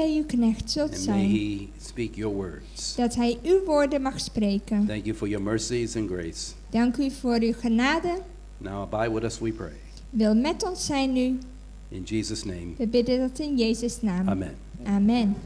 Bij uw knecht zult And may zijn. he speak your words. Dat hij uw woorden mag spreken. Thank you for your mercies and grace. Dank u voor uw genade. Now abide with us, we pray. Wil met ons zijn nu. In Jesus' name, We bidden dat in Jezus' naam. amen. Amen.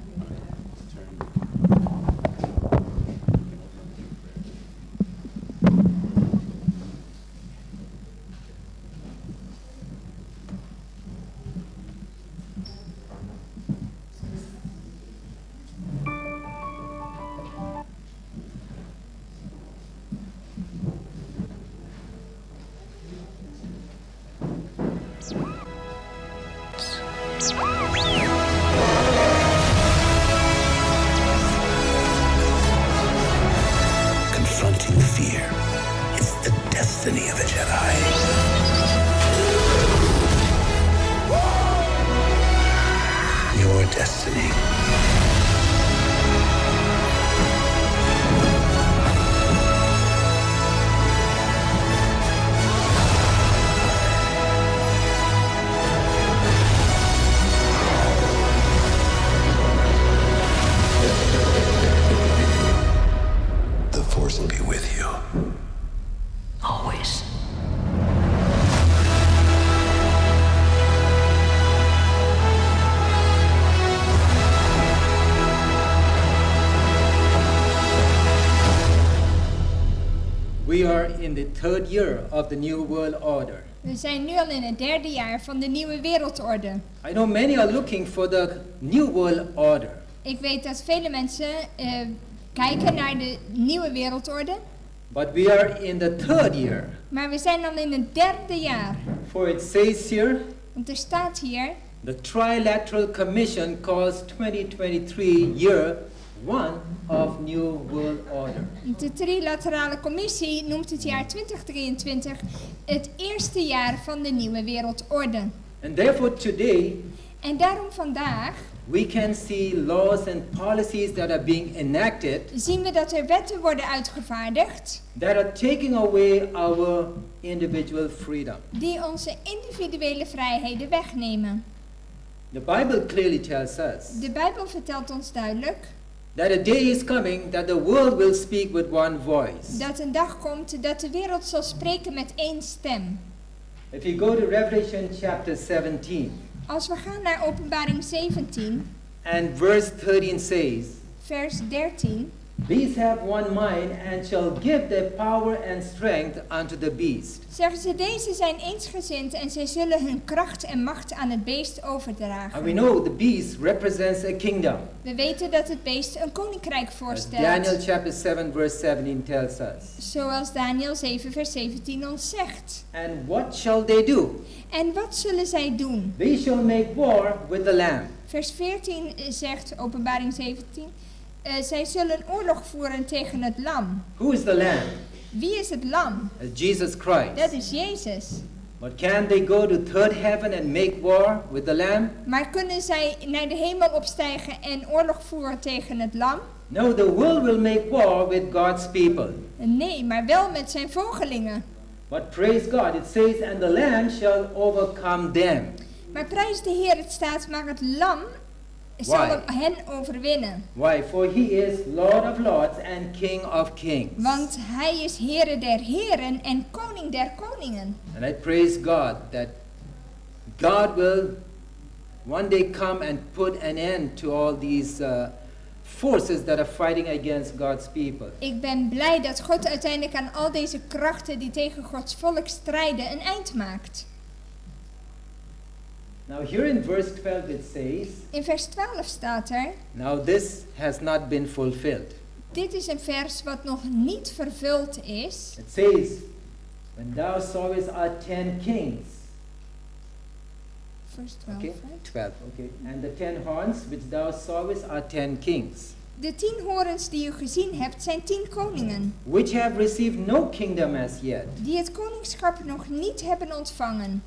Confronting fear. It's the destiny of a Jedi. Your destiny. The Force will be with you. Always. We are in the third year of the New World Order. We zijn nu al in het derde jaar van de nieuwe wereldorde. I know many are looking for the New World Order, Ik weet dat vele mensen kijken naar de nieuwe wereldorde. but we are in the third year. Maar we zijn al in het derde jaar. For it says here, Want er staat hier, the Trilateral Commission calls 2023 year one of New World Order. De Trilaterale Commissie noemt het jaar 2023 het eerste jaar van de nieuwe wereldorde. And therefore today, En daarom vandaag we can see laws and policies that are being enacted zien we dat er wetten worden uitgevaardigd that are taking away our individual freedom. die onze individuele vrijheden wegnemen. The Bible clearly tells us De Bijbel vertelt ons duidelijk that a day is coming that the world will speak with one voice. dat een dag komt dat de wereld zal spreken met één stem. If you go to Revelation chapter 17 Als we gaan naar Openbaring 17, and verse 13 says, vers 13, These have one mind and shall give their power and strength unto the beast. zeggen ze, deze zijn eensgezind en zij zullen hun kracht en macht aan het beest And we overdragen. know the beast represents a kingdom. We weten dat het beest een koninkrijk As voorstelt. Daniel chapter 7 verse 17 tells us. Zoals Daniel 7 vers 17 ons zegt. And what shall they do? En wat zullen zij doen? They shall make war with the Lamb. Vers 14 zegt, Openbaring 17, zij zullen oorlog voeren tegen het lam. Who is the Lamb? Wie is het lam? It's Jesus Christ. Dat is Jezus. But can they go to third heaven and make war with the Lamb? Maar kunnen zij naar de hemel opstijgen en oorlog voeren tegen het lam? No, the world will make war with God's people. Nee, maar wel met zijn volgelingen. But praise God, it says, and the Lamb shall overcome them. Maar prijs de Heer, het staat, maar het lam zal Why? hen overwinnen. Why? For he is Lord of lords and King of kings. Want hij is Heere der heren en koning der koningen. And I praise God that God will one day come and put an end to all these forces that are fighting against God's people. Ik ben blij dat God uiteindelijk aan al deze krachten die tegen Gods volk strijden een eind maakt. Now here in verse 12 it says, In vers 12 staat er, now this has not been fulfilled. dit is een vers wat nog niet vervuld is. It says, when thou sawest are 10 kings. Vers 12, Okay, right? 12, okay. And the 10 horns which thou sawest are 10 kings, De 10 horens die u gezien hebt zijn 10 koningen, which have received no kingdom as yet, die het koningschap nog niet hebben ontvangen,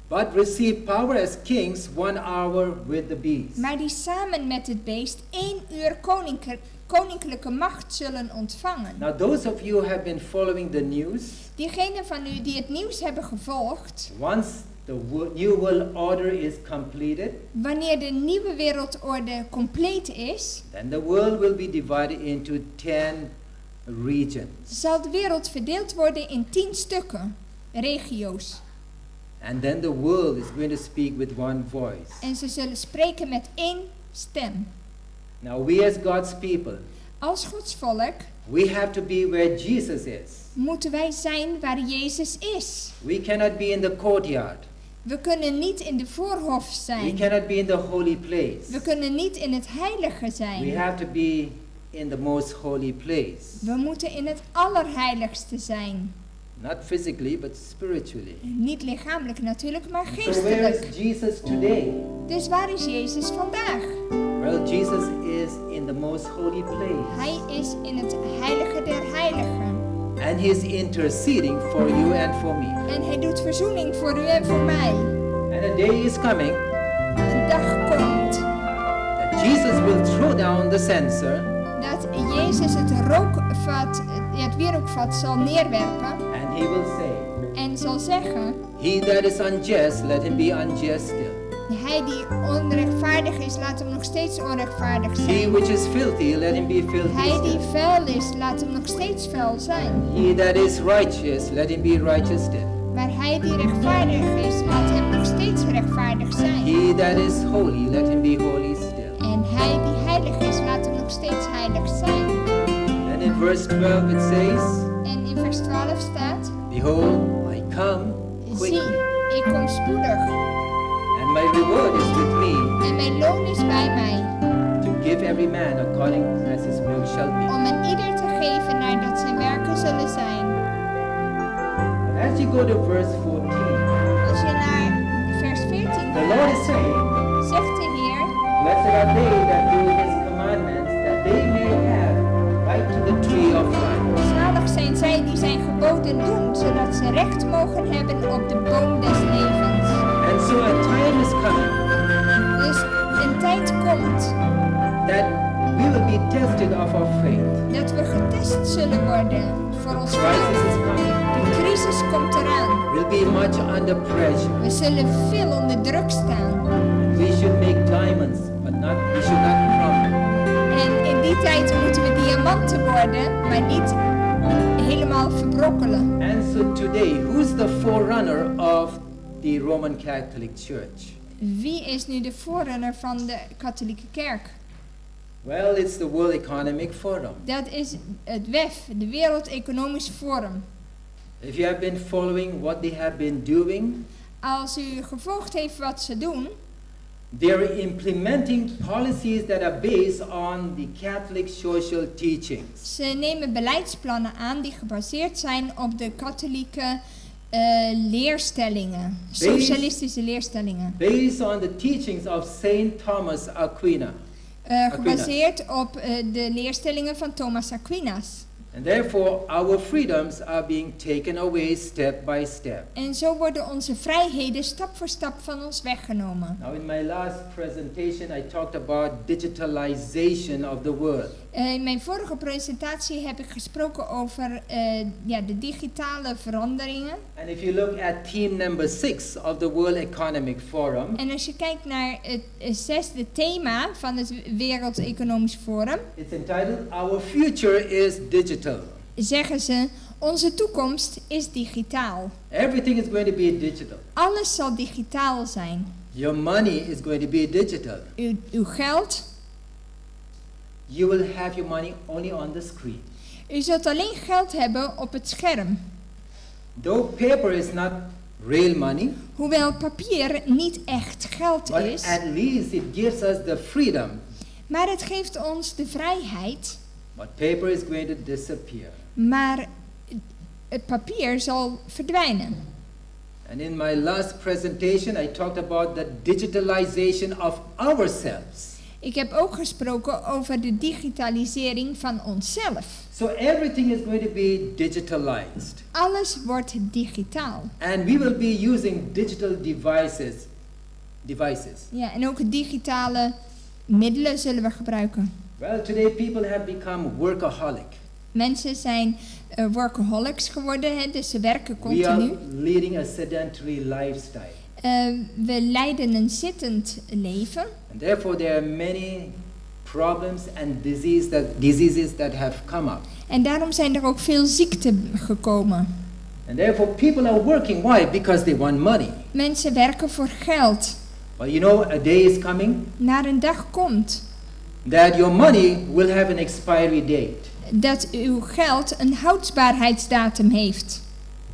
but receive power as kings 1 hour with the beast. maar die samen met het beest 1 uur koninklijke macht zullen ontvangen. Now those of you who have been following the news, Diegenen van u die het nieuws hebben gevolgd, once the new world order is completed, Wanneer de nieuwe wereldorde compleet is, then the world will be divided into 10 regions. Zal de wereld verdeeld worden in 10 stukken, regio's. And then the world is going to speak with one voice. En ze zullen spreken met één stem. Now, we as God's people, Als Gods volk we have to be where Jesus is. Moeten wij zijn waar Jezus is. We cannot be in the courtyard. We kunnen niet in de voorhof We zijn. Cannot be in the holy place. We kunnen niet in het heilige We zijn. Have to be in the most holy place. We moeten in het allerheiligste zijn. Not physically, but spiritually. Niet lichamelijk natuurlijk, maar So where geestelijk. is Jesus today? Dus waar is Jezus vandaag? Well, Jesus is in the most holy place. Hij is in het heilige der heiligen. And he is interceding for you and for me. En hij doet verzoening voor u en voor mij. And a day is coming Een dag komt that Jesus will throw down the censer dat Jezus het rookvat, ja, het wierookvat zal neerwerpen and he will say, en zal zeggen: "He that is unjust, let him be unjust still. Hij die onrechtvaardig is, laat hem nog steeds onrechtvaardig He zijn. which is filthy, let him be filthy Hij die still. vuil is, laat hem nog steeds vuil zijn. He that is righteous, let him be righteous still. Maar hij die rechtvaardig is, laat hem nog steeds rechtvaardig zijn. He that is holy, let him be holy still." En hij die heilig is, laat hem nog steeds heilig zijn. And in verse 12 it says, En in vers 12 staat: "Behold, I come Zie, quickly, ik kom spoedig and my reward is with me en mijn loon is bij mij, to give every man according as his work shall be." om een ieder te geven naardat zijn werken zullen zijn. But as you go to verse 14, Als je naar vers 14 the Lord is gaat, saying, zegt de Heer: "Blessed are they that do his commandments, that they may have right to the tree of life." Zalig zijn zij die zijn geboden doen, zodat ze recht mogen hebben op de boom des levens. And so a time is coming Dus een tijd komt that we will be tested of our faith. Dat we getest zullen worden voor ons Crisis is geloof. coming. De crisis komt eraan. We'll be much under pressure. We zullen veel onder druk staan. We should make diamonds, but not we should not crumble. En in die tijd moeten we diamanten worden, maar niet helemaal verbrokkelen. And so today, who's the forerunner of the Roman Catholic Church? Wie is nu de voorrunner van de katholieke kerk? Well, it's the World Economic Forum. Dat is het WEF, de Wereld Economisch Forum. If you have been following what they have been doing, Als u gevolgd heeft wat ze doen, they are implementing policies that are based on the Catholic social teachings. Ze nemen beleidsplannen aan die gebaseerd zijn op de katholieke leerstellingen, socialistische leerstellingen. Based on the teachings of Saint Thomas Aquinas. Gebaseerd op de leerstellingen van Thomas Aquinas. And therefore, our freedoms are being taken away step by step. En zo worden onze vrijheden stap voor stap van ons weggenomen. Now, in my last presentation, I talked about digitalization of the world. In mijn vorige presentatie heb ik gesproken over ja, de digitale veranderingen. And if you look at theme number 6 of the World Economic Forum, En als je kijkt naar het zesde thema van het Wereld Economisch Forum, it's entitled "Our Future is Digital." Zeggen ze: onze toekomst is digitaal. Everything is going to be digital. Alles zal digitaal zijn. Your money is going to be digital. Uw geld, You will have your money only on the screen. U zult alleen geld hebben op het scherm. Though paper is not real money, Hoewel papier niet echt geld but is, at least it gives us the freedom. Maar het geeft ons de vrijheid. But paper is going to disappear. Maar het papier zal verdwijnen. And in my last presentation, I talked about the digitalization of ourselves. Ik heb ook gesproken over de digitalisering van onszelf. So everything is going to be digitalized. Alles wordt digitaal. And we will be using digital devices. Ja, en ook digitale middelen zullen we gebruiken. Well, today people have become workaholic. Mensen zijn workaholics geworden, hè, dus ze werken We are continu. leading a sedentary lifestyle. We leiden een zittend leven. And therefore, there are many problems and diseases that have come up. En daarom zijn er ook veel ziekten gekomen. And therefore, people are working. Why? Because they want money. Mensen werken voor geld. But a day is coming Maar een dag komt that your money will have an expiry date. dat uw geld een houdbaarheidsdatum heeft.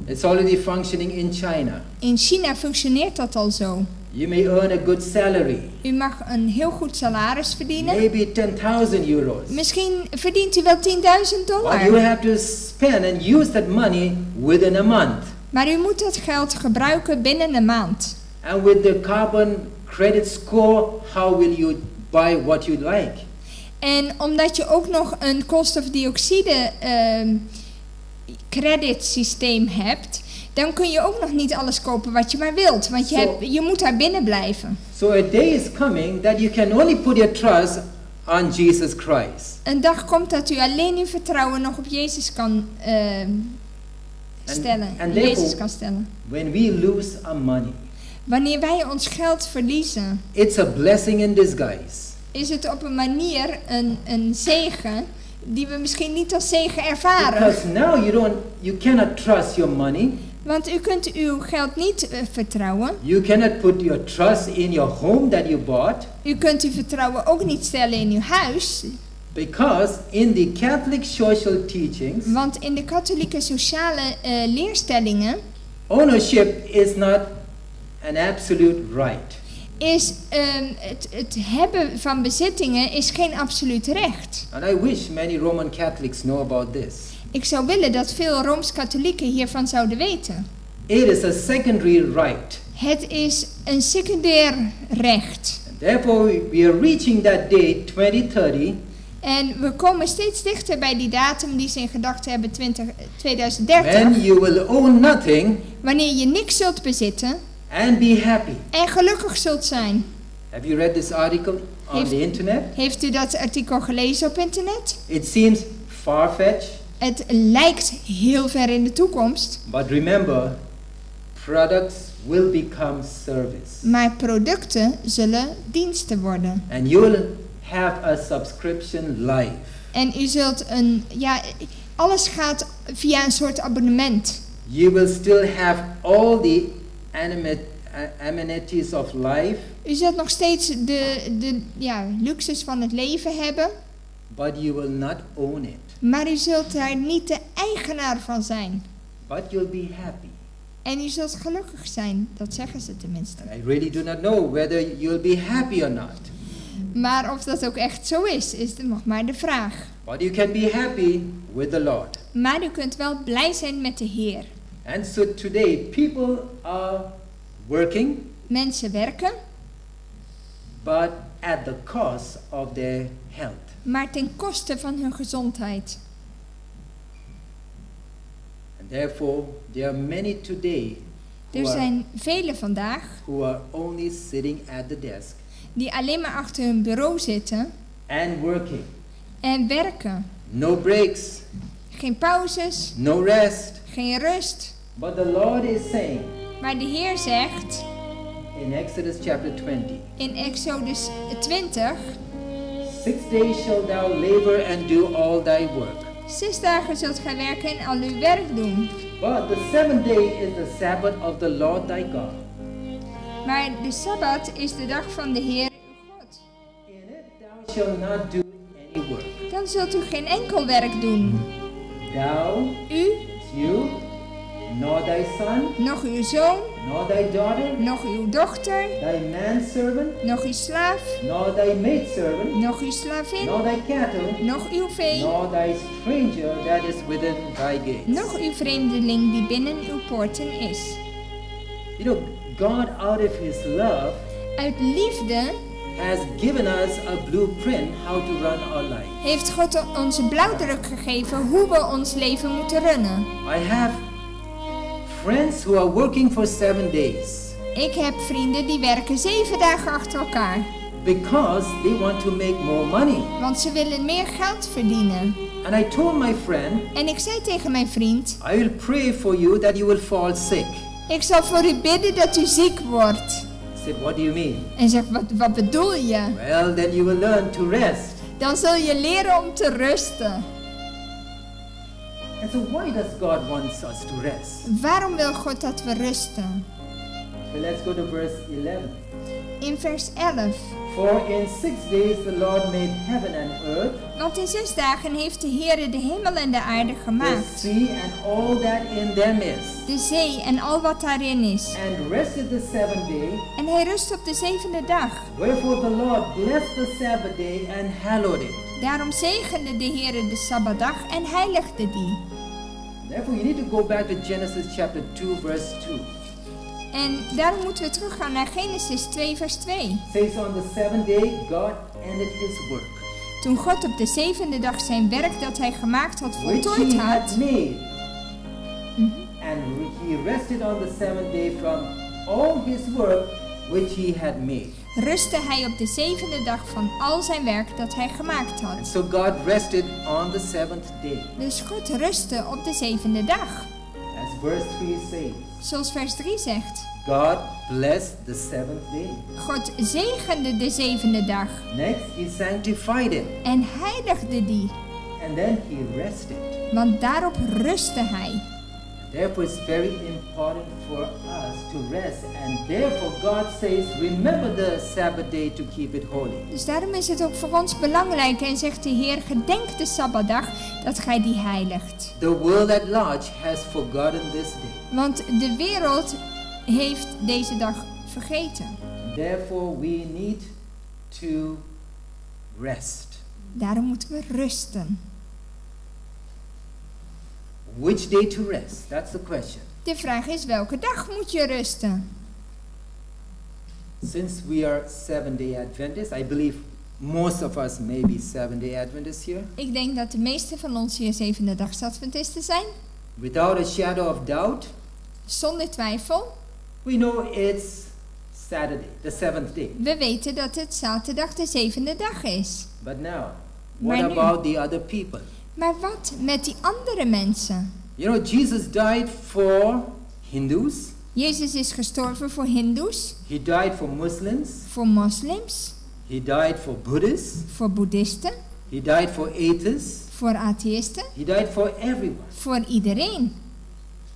It's already functioning in China. In China functioneert dat al zo. You may earn a good salary, U mag een heel goed salaris verdienen. Maybe €10,000. Misschien verdient u wel 10.000 But you dollar. have to spend and use that money within a month. Maar u moet dat geld gebruiken binnen een maand. And with the carbon credit score, how will you buy what you like? En omdat je ook nog een koolstofdioxide creditsysteem hebt, dan kun je ook nog niet alles kopen wat je maar wilt. Want je moet daar binnen blijven. So a day is coming that you can only put your trust on Jesus Christ. Een dag komt dat u alleen uw vertrouwen nog op Jezus kan stellen. And Jezus therefore, kan stellen. when we lose our money, Wanneer wij ons geld verliezen, it's a blessing in disguise. Is het op een manier een zegen die we misschien niet als zegen ervaren. Because now you don't, you cannot trust your money. Want u kunt uw geld niet vertrouwen. You cannot put your trust in your home that you bought. U kunt uw vertrouwen ook niet stellen in uw huis. Because in the Catholic social teachings, Want in de katholieke sociale leerstellingen ownership is not an absolute right. Is het hebben van bezittingen is geen absoluut recht. And I wish many Roman Catholics know about this. Ik zou willen dat veel Rooms-Katholieken hiervan zouden weten. It is a secondary right. Het is een secundair recht. And therefore we are reaching that date 2030. En we komen steeds dichter bij die datum die ze in gedachten hebben, 2030. When you will own nothing. Wanneer je niks zult bezitten. And be happy. En gelukkig zult zijn. Have you read this article on the internet? Heeft u dat artikel gelezen op internet? It seems far-fetched. Het lijkt heel ver in de toekomst. But remember, products will become service. Maar producten zullen diensten worden. And you will have a subscription life. En u zult een, ja, alles gaat via een soort abonnement. You will still have all the amenities of life. U zult nog steeds de luxus van het leven hebben. But you will not own it. Maar u zult daar niet de eigenaar van zijn. But you'll be happy. En u zult gelukkig zijn, dat zeggen ze tenminste. And I really do not know whether you'll be happy or not. Maar of dat ook echt zo is, is nog maar de vraag. But you can be happy with the Lord. Maar u kunt wel blij zijn met de Heer. And so today people are working, Mensen werken, but at the cost of their health. Maar ten koste van hun gezondheid. And therefore there are many today Er zijn velen vandaag who are only sitting at the desk die alleen maar achter hun bureau zitten and working. en werken. No breaks. Geen pauzes. No rest. Geen rust. But the Lord is saying, Maar de Heer zegt in Exodus chapter 20, in Exodus 20, 6 days shalt thou labor and do all thy work. 6 dagen zult gij werken en al uw werk doen. But the 7th day is the Sabbath of the Lord thy God. Maar de Sabbat is de dag van de Heer uw God. In it thou shalt not do any work. Dan zult u geen enkel werk doen. Thou, U, you, nor thy son, noch uw zoon, nor thy daughter, noch uw dochter, thy manservant, noch uw slaaf, nor thy maidservant, noch uw slavin, nor thy cattle, noch uw vee, nor thy stranger that is within thy gates. noch uw vreemdeling die binnen uw poorten is. God out of his love Uit liefde has given us a blueprint how to run our life. heeft God ons een blauwdruk gegeven hoe we ons leven moeten runnen. I have friends who are working for 7 days. Ik heb vrienden die werken 7 dagen achter elkaar. Because they want to make more money. Want ze willen meer geld verdienen. And I told my friend, En ik zei tegen mijn vriend, I will pray for you that you will fall sick. Ik zal voor u bidden dat u ziek wordt. I said, What do you mean? En zegt, wat bedoel je? Well, then you will learn to rest. Dan zul je leren om te rusten. And so, why does God want us to rest? Waarom wil God dat we rusten? So, let's go to verse 11. In vers 11. For in 6 days the Lord made heaven and earth, Want in 6 dagen heeft de Heere de hemel en de aarde the gemaakt. sea and all that in them is, De zee en al wat daarin is. and rested the seventh day. En hij rust op de zevende dag. Wherefore the Lord blessed the Sabbath day and hallowed it. Daarom zegende de Heere de Sabbatdag en heiligde die. Therefore, you need to go back to Genesis chapter 2, verse 2. En daarom moeten we teruggaan naar Genesis 2, vers 2. It says, On the seventh day, God ended his work, Toen God op de zevende dag zijn werk dat hij gemaakt had which voltooid he had had, made. And he rested on the seventh day from all his work which he had made. rustte hij op de zevende dag van al zijn werk dat hij gemaakt And had. so God rested on the seventh day. Dus God rustte op de zevende dag. As verse 3 says, Zoals vers 3 zegt. God blessed the seventh day. God zegende de zevende dag Next, he sanctified it. en heiligde die, And then he rested. want daarop rustte hij. Therefore, it's very important for us to rest. And therefore, God says, remember the Sabbath day to keep it holy. Dus daarom is het ook voor ons belangrijk en zegt de Heer, gedenk de Sabbatdag dat gij die heiligt. The world at large has forgotten this day. Want de wereld heeft deze dag vergeten. Therefore, we need to rest. Daarom moeten we rusten. Which day to rest? That's the question. De vraag is, welke dag moet je rusten? Since we are Seventh day Adventists, I believe most of us may be Seventh day Adventists here. Ik denk dat de meeste van ons hier zevende dags Adventisten zijn. Without a shadow of doubt, Zonder twijfel, we know it's Saturday, the seventh day. we weten dat het zaterdag de zevende dag is. But now, what Maar nu- about the other people? Maar wat met die andere mensen? Jesus died for Hindus, Jezus is gestorven voor Hindoes, he died for Muslims, voor moslims, he died for Buddhists, voor boeddhisten, he died for atheists, voor atheïsten, he died for everyone. voor iedereen.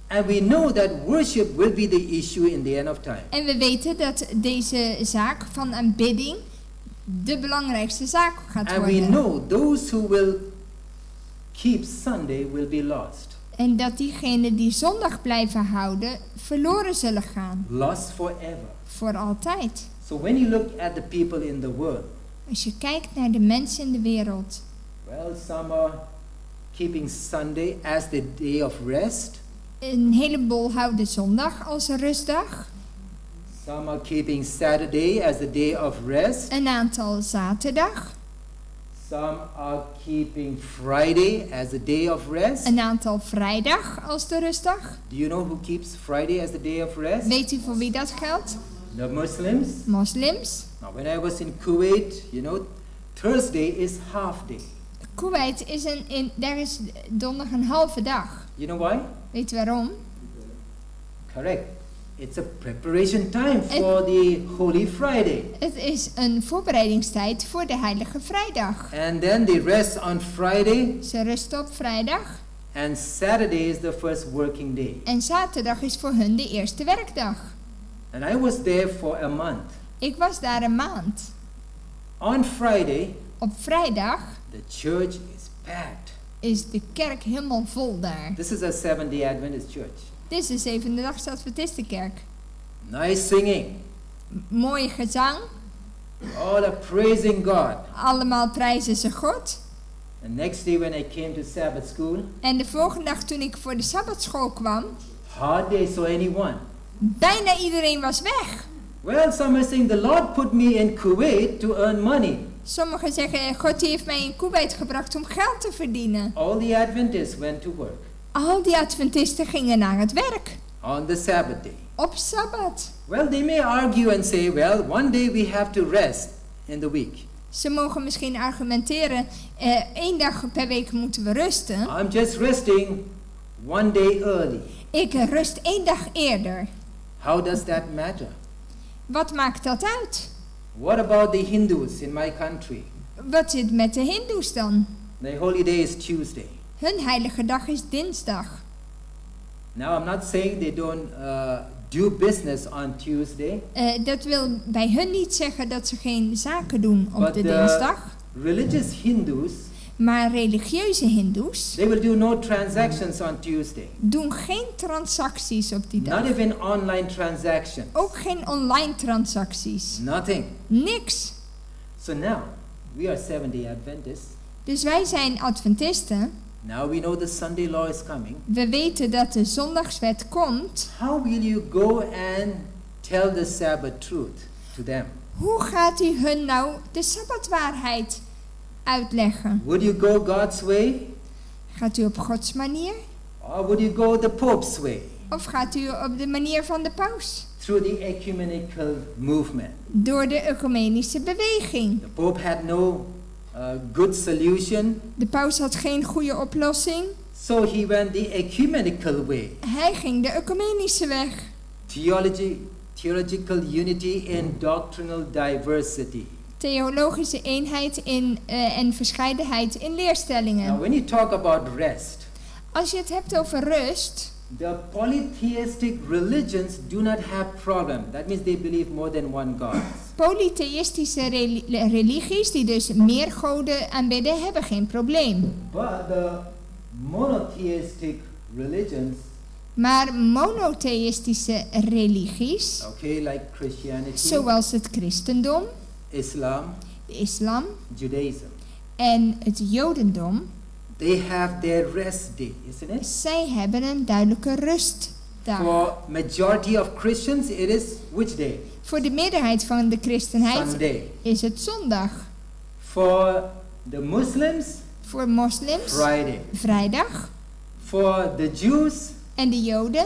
And we know that worship will be the issue in the end of time. En we weten dat deze zaak van aanbidding de belangrijkste zaak gaat And we worden. know those who will keep Sunday will be lost. En dat diegenen die zondag blijven houden, verloren zullen gaan. Lost forever. Voor altijd. So when you look at the people in the world, Als je kijkt naar de mensen in de wereld. well, some are keeping Sunday as the day of rest. Een heleboel houden zondag als een rustdag. Some are keeping Saturday as the day of rest. Een aantal zaterdag. Some are keeping Friday as the day of rest. Een aantal vrijdag als de rustdag. Do you know who keeps Friday as the day of rest? Weet u voor wie dat geldt? The Muslims. Moslims. Now, when I was in Kuwait, Thursday is half day. Kuwait is een, in, daar is donderdag een halve dag. You know why? Weet u waarom? Correct. It's a preparation time for the Holy Friday. Het is een voorbereidingstijd voor de Heilige Vrijdag. And then they rest on Friday, Ze rusten op vrijdag and Saturday is the first working day. en zaterdag is voor hun de eerste werkdag. And I was there for a month. Ik was daar een maand. On Friday, Op vrijdag the church is packed. is de kerk helemaal vol daar. This is a Seventh day Adventist church. Dit is de Zevende Dags Adventistenkerk. Nice singing, Mooi gezang, all are praising God. allemaal prijzen ze God. The next day when I came to Sabbath school, En de volgende dag toen ik voor de Sabbatschool kwam, hardly saw anyone. bijna iedereen was weg. Well, some are saying the Lord put me in Kuwait to earn money. Sommigen zeggen, God die heeft mij in Kuwait gebracht om geld te verdienen. All the Adventists went to work Al die Adventisten gingen naar het werk. on the Sabbath day. Op Sabbat. Well, they may argue and say, well, one day we have to rest in the week. Ze mogen misschien argumenteren, 1 dag per week moeten we rusten. I'm just resting one day early. Ik rust 1 dag eerder. How does that matter? Wat maakt dat uit? What about the Hindus in my country? Wat zit met de Hindoes dan? Their holy day is Tuesday. Hun heilige dag is dinsdag. Now, I'm not saying they don't do business on Tuesday, Dat wil bij hun niet zeggen dat ze geen zaken doen op but de the dinsdag. religious Hindus, Maar religieuze Hindoes they will do no transactions on Tuesday. doen geen transacties op die Not dag. even online transactions. Ook geen online transacties. Nothing. Niks. So now, we are Seventh-day Adventists. Dus wij zijn Adventisten. Now we know the Sunday law is coming. We weten dat de zondagswet komt. How will you go and tell the Sabbath truth to them? Hoe gaat u hun nou de sabbatwaarheid uitleggen? Would you go God's way Gaat u op Gods manier? or would you go the Pope's way Of gaat u op de manier van de paus? through the ecumenical movement? Door de ecumenische beweging. The Pope had no good solution, De paus had geen goede oplossing. so he went the ecumenical way. Hij ging de ecumenische weg. Theological unity in doctrinal diversity. Theologische eenheid en verscheidenheid in leerstellingen. Now, when you talk about rest, Als je het hebt over rust, the polytheistic religions do not have problem. That means they believe more than one God. Polytheïstische religies die dus meer goden aanbidden, hebben geen probleem. But the monotheistic religions, Maar monotheïstische religies, okay, like Christianity, zoals het christendom, Islam, de islam Judaism, en het jodendom, they have their rest day, isn't it? zij hebben een duidelijke rustdag. For majority of Christians, it is which day? Voor de meerderheid van de christenheid Sunday. is het zondag. For the Muslims, Voor moslims, Friday. vrijdag. For the Jews, En de joden,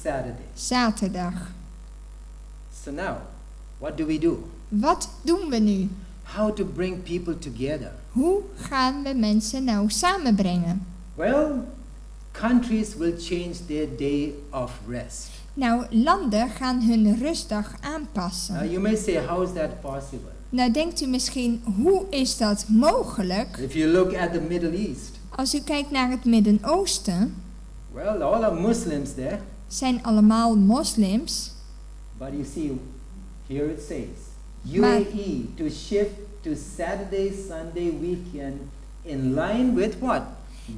Saturday. zaterdag. So now, what do we do? Wat doen we nu? How to bring people together? Hoe gaan we mensen nou samenbrengen? Well, countries will change their day of rest. Nou, landen gaan hun rustdag aanpassen. Now you may say, how is that possible? Nou denkt u misschien, hoe is dat mogelijk? If you look at the Middle East, Als u kijkt naar het Midden-Oosten, well, all are Muslims there. zijn allemaal moslims. But you see, here it says, UAE to shift to Saturday, Sunday weekend in line with what?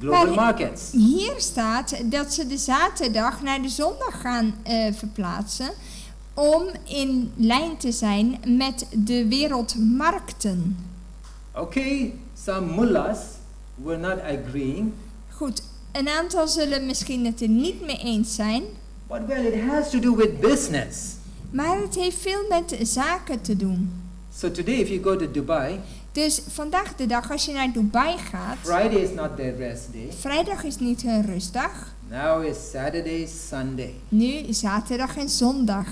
Global Maar markets. hier staat dat ze de zaterdag naar de zondag gaan verplaatsen om in lijn te zijn met de wereldmarkten. Okay, some mullahs were not agreeing. Goed, een aantal zullen misschien het er niet mee eens zijn. But well, it has to do with business. Maar het heeft veel met zaken te doen. So today, if you go to Dubai, Dus vandaag de dag, als je naar Dubai gaat, Friday is not their rest day. Vrijdag is niet hun rustdag. Now is Saturday, Sunday. Nu zaterdag en zondag.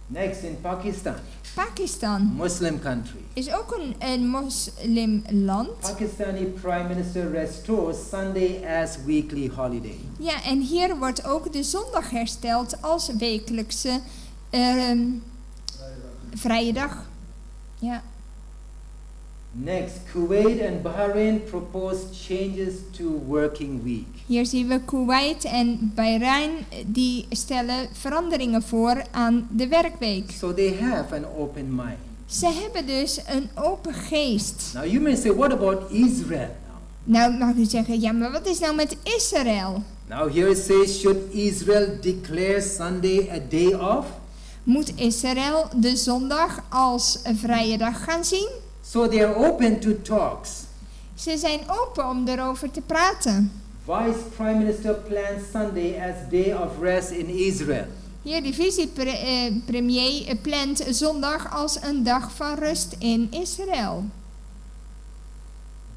Next, in Pakistan, Pakistan Muslim country. is ook een moslimland. Pakistani Prime Minister restores Sunday as weekly holiday. Ja, en hier wordt ook de zondag hersteld als wekelijkse vrije dag. Ja. Next, Kuwait and Bahrain propose changes to working week. Hier zien we Kuwait en Bahrein die stellen veranderingen voor aan de werkweek. So they have an open mind. Ze hebben dus een open geest. Now you may say, what about Israel now? Nou mag u zeggen, ja, maar wat is nou met Israël? Now here it says, should Israel declare Sunday a day off? Moet Israël de zondag als een vrije dag gaan zien? So they are open to talks. Ze zijn open om erover te praten. Vice Prime Minister plans Sunday as day of rest in Israel. Hier, de vicepremier plant zondag als een dag van rust in Israël.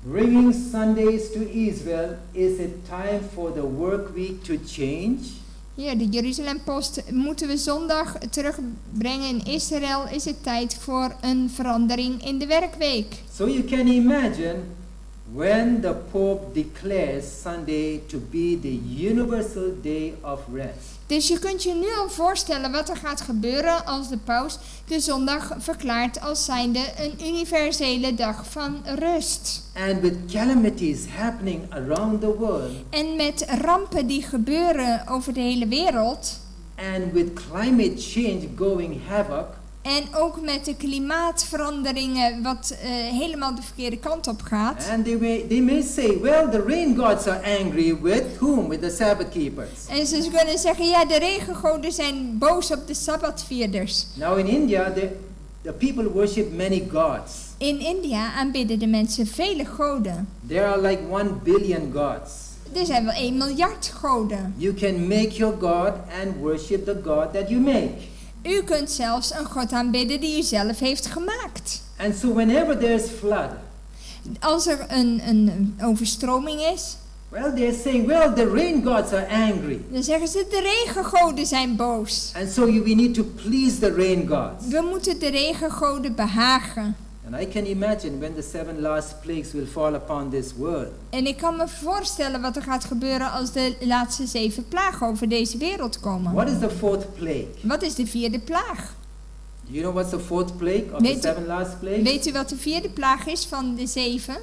Bringing Sundays to Israel, is it time for the work week to change? Hier, de Jeruzalem Post, moeten we zondag terugbrengen in Israël? Is het tijd voor een verandering in de werkweek? So you can imagine When the Pope declares Sunday to be the universal day of rest. Dus je kunt je nu al voorstellen wat er gaat gebeuren als de paus de zondag verklaart als zijnde een universele dag van rust. And with calamities happening around the world, En met rampen die gebeuren over de hele wereld and with climate change going havoc, en ook met de klimaatveranderingen wat helemaal de verkeerde kant op gaat. And they may say, "Well, the rain gods are angry with whom? With the Sabbath keepers." En ze kunnen zeggen, ja, de regengoden zijn boos op de sabbatvierders. Now in India, the people worship many gods. In India aanbidden de mensen vele goden. There are like 1 billion gods. Er zijn wel 1 miljard goden. You can make your God and worship the God that you make. U kunt zelfs een god aanbidden die u zelf heeft gemaakt. And so whenever there's flood, Als er een overstroming is, well, they're saying, "Well, the rain gods are angry." dan zeggen ze, de regengoden zijn boos. And so we need to please the rain gods. We moeten de regengoden behagen. And I can imagine when the seven last plagues will fall upon this world. En ik kan me voorstellen wat er gaat gebeuren als de laatste zeven plagen over deze wereld komen. What is the fourth plague? Wat is de vierde plaag? Do you know what's the fourth plague of the seven last plagues? Weet u wat de vierde plaag is van de zeven?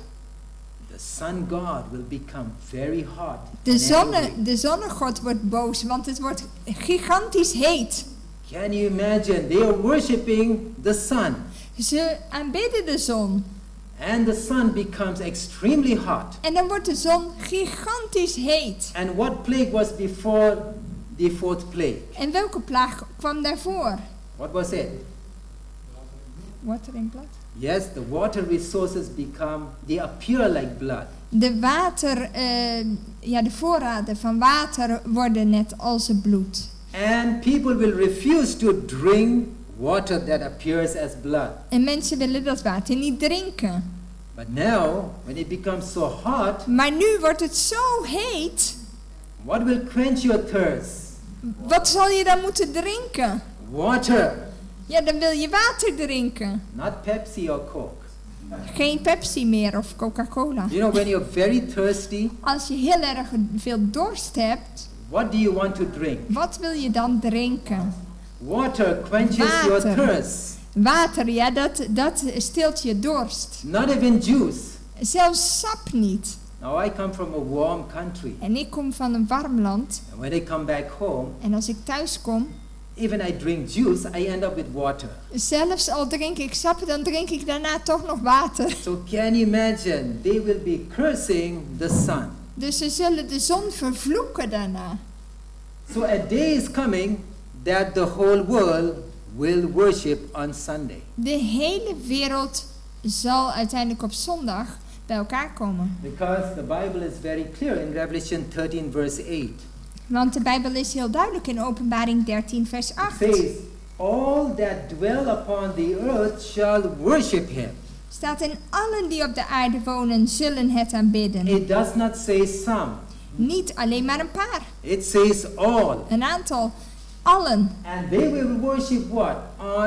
The sun god will become very hot De, and zonne, angry. de zonnegod wordt boos, want het wordt gigantisch heet. Can you imagine? They are worshipping the sun. Ze aanbidden de zon. And the sun becomes extremely hot. En dan wordt de zon gigantisch heet. And what plague was before the fourth plague? En welke plaag kwam daarvoor? What was it? Water in blood. Yes, the water resources become, they appear like blood. De water, ja, de voorraden van water worden net als het bloed. And people will refuse to drink water that appears as blood. En mensen willen dat water niet drinken. But now, when it becomes so hot, Maar nu wordt het zo heet. what will quench your thirst? Wat zal je dan moeten drinken? Water, Ja, dan wil je water drinken. not Pepsi or Coke. Geen Pepsi meer of Coca-Cola. When you're very thirsty, Als je heel erg veel dorst hebt, what do you want to drink? Wat wil je dan drinken? Water quenches your Water. thirst. Water, ja, dat stilt je dorst. Not even juice. Zelfs sap niet. Now I come from a warm country. En ik kom van een warm land. And when I come back home, En als ik thuis kom, even I drink juice, I end up with water. Zelfs al drink ik sap, dan drink ik daarna toch nog water. So can you imagine? They will be cursing the sun. Dus ze zullen de zon vervloeken daarna. So a day is coming that the whole world will worship on Sunday. De hele wereld zal uiteindelijk op zondag bij elkaar komen. Because the Bible is very clear in Revelation 13, verse 8. Want de Bijbel is heel duidelijk in Openbaring 13, vers It 8. says, "All that dwell upon the earth shall worship him." Staat in: allen die op de aarde wonen zullen het aanbidden. It does not say some, Niet alleen maar een paar, it says all. een aantal, allen. And they will worship what?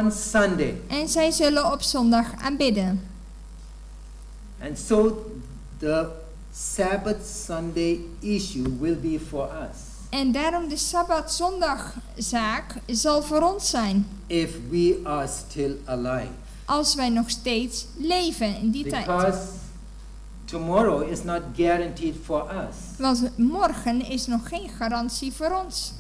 On Sunday. En zij zullen op zondag aanbidden. And so the Sabbath Sunday issue will be for us En daarom de Sabbat-zondagzaak zal voor ons zijn. If we are still alive. Als wij nog steeds leven in die tijd. Because tomorrow is not guaranteed for us. Want morgen is nog geen garantie voor ons.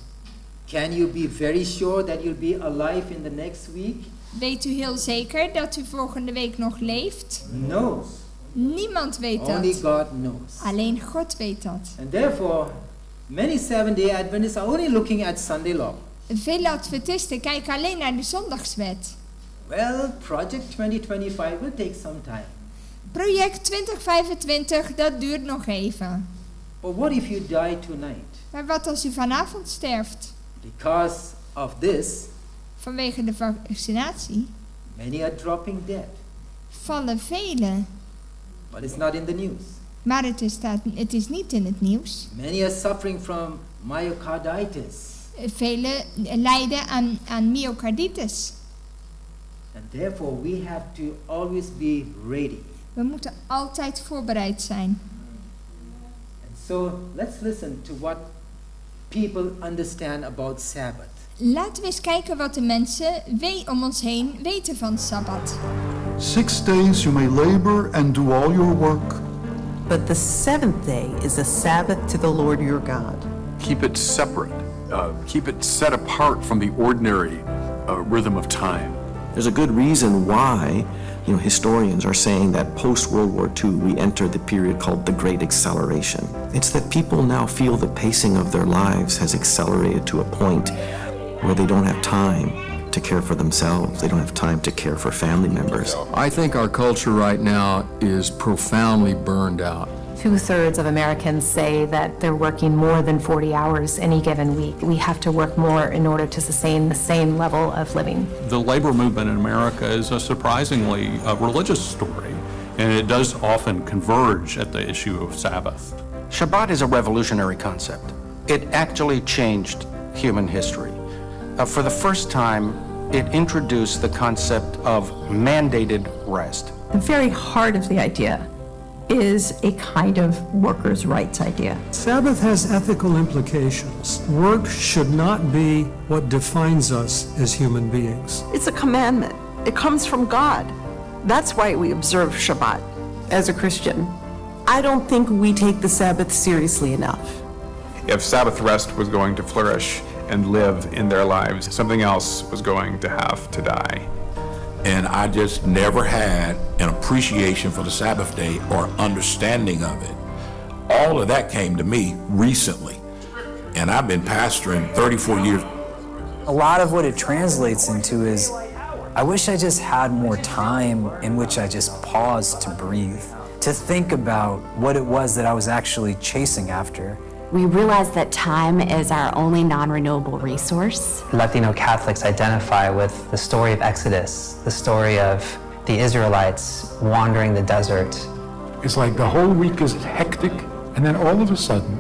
Can you be very sure that you'll be alive in the next week? Weet u heel zeker dat u volgende week nog leeft? No. Niemand weet Only dat. God knows. Alleen God weet dat. And therefore, many Seventh day Adventists are only looking at Sunday law. Vele adventisten kijken alleen naar de zondagswet. Well, Project 2025 will take some time. Project 2025, dat duurt nog even. But what if you die tonight? Maar wat als u vanavond sterft? Because of this, Vanwege de vaccinatie many are dropping dead. Vallen velen. But it's not in the news. Maar het is niet in het nieuws. Many are suffering from myocarditis. Velen lijden aan myocarditis. And therefore, we have to always be ready. We moeten altijd voorbereid zijn. And so let's listen to what people understand about Sabbath. Laten we eens kijken wat de mensen om ons heen weten van Sabbat. 6 days you may labor and do all your work. But the seventh day is a Sabbath to the Lord your God. Keep it separate. Keep it set apart from the ordinary rhythm of time. There's a good reason why historians are saying that post World War II we enter the period called the Great Acceleration. It's that people now feel the pacing of their lives has accelerated to a point where they don't have time to care for themselves. They don't have time to care for family members. I think our culture right now is profoundly burned out. 2/3 of Americans say that they're working more than 40 hours any given week. We have to work more in order to sustain the same level of living. The labor movement in America is a surprisingly religious story, and it does often converge at the issue of Sabbath. Shabbat is a revolutionary concept. It actually changed human history. For the first time, it introduced the concept of mandated rest. The very heart of the idea is a kind of workers' rights idea. Sabbath has ethical implications. Work should not be what defines us as human beings. It's a commandment. It comes from God. That's why we observe Shabbat. As a Christian, I don't think we take the Sabbath seriously enough. If Sabbath rest was going to flourish and live in their lives, something else was going to have to die. And I just never had an appreciation for the Sabbath day or understanding of it. All of that came to me recently. And I've been pastoring 34 years. A lot of what it translates into is, I wish I just had more time in which I just paused to breathe, to think about what it was that I was actually chasing after. We realize that time is our only non renewable resource. Latino Catholics identify with the story of Exodus, the story of the Israelites wandering the desert. It's like the whole week is hectic, and then all of a sudden,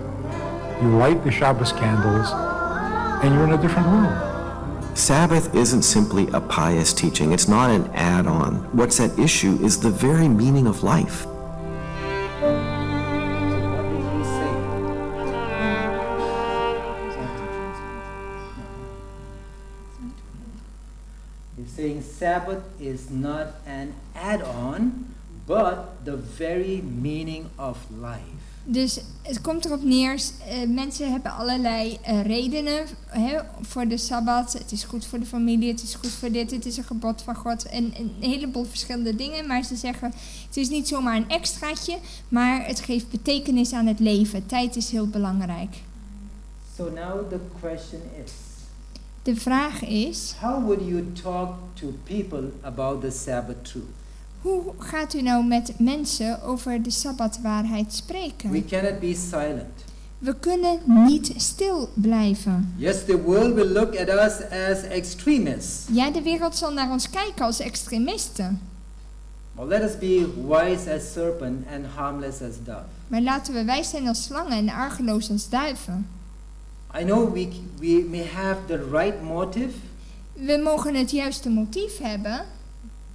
you light the Shabbos candles, and you're in a different world. Sabbath isn't simply a pious teaching. It's not an add-on. What's at issue is the very meaning of life. So what did he say? He's saying Sabbath is not an add-on, but the very meaning of life. Dus het komt erop neer, mensen hebben allerlei redenen, hè, voor de Sabbat. Het is goed voor de familie, het is goed voor dit, het is een gebod van God. En een heleboel verschillende dingen. Maar ze zeggen, het is niet zomaar een extraatje, maar het geeft betekenis aan het leven. Tijd is heel belangrijk. So now the question is, De vraag is, how would you talk to people about the Sabbath truth? Hoe gaat u nou met mensen over de Sabbatwaarheid spreken? We cannot be silent. We kunnen niet stil blijven. Yes, the world will look at us as extremists. Ja, de wereld zal naar ons kijken als extremisten. But let us be wise as serpent and harmless as dove. Maar laten we wijs zijn als slangen en argeloos als duiven. I know we may have the right motive, We mogen het juiste motief hebben,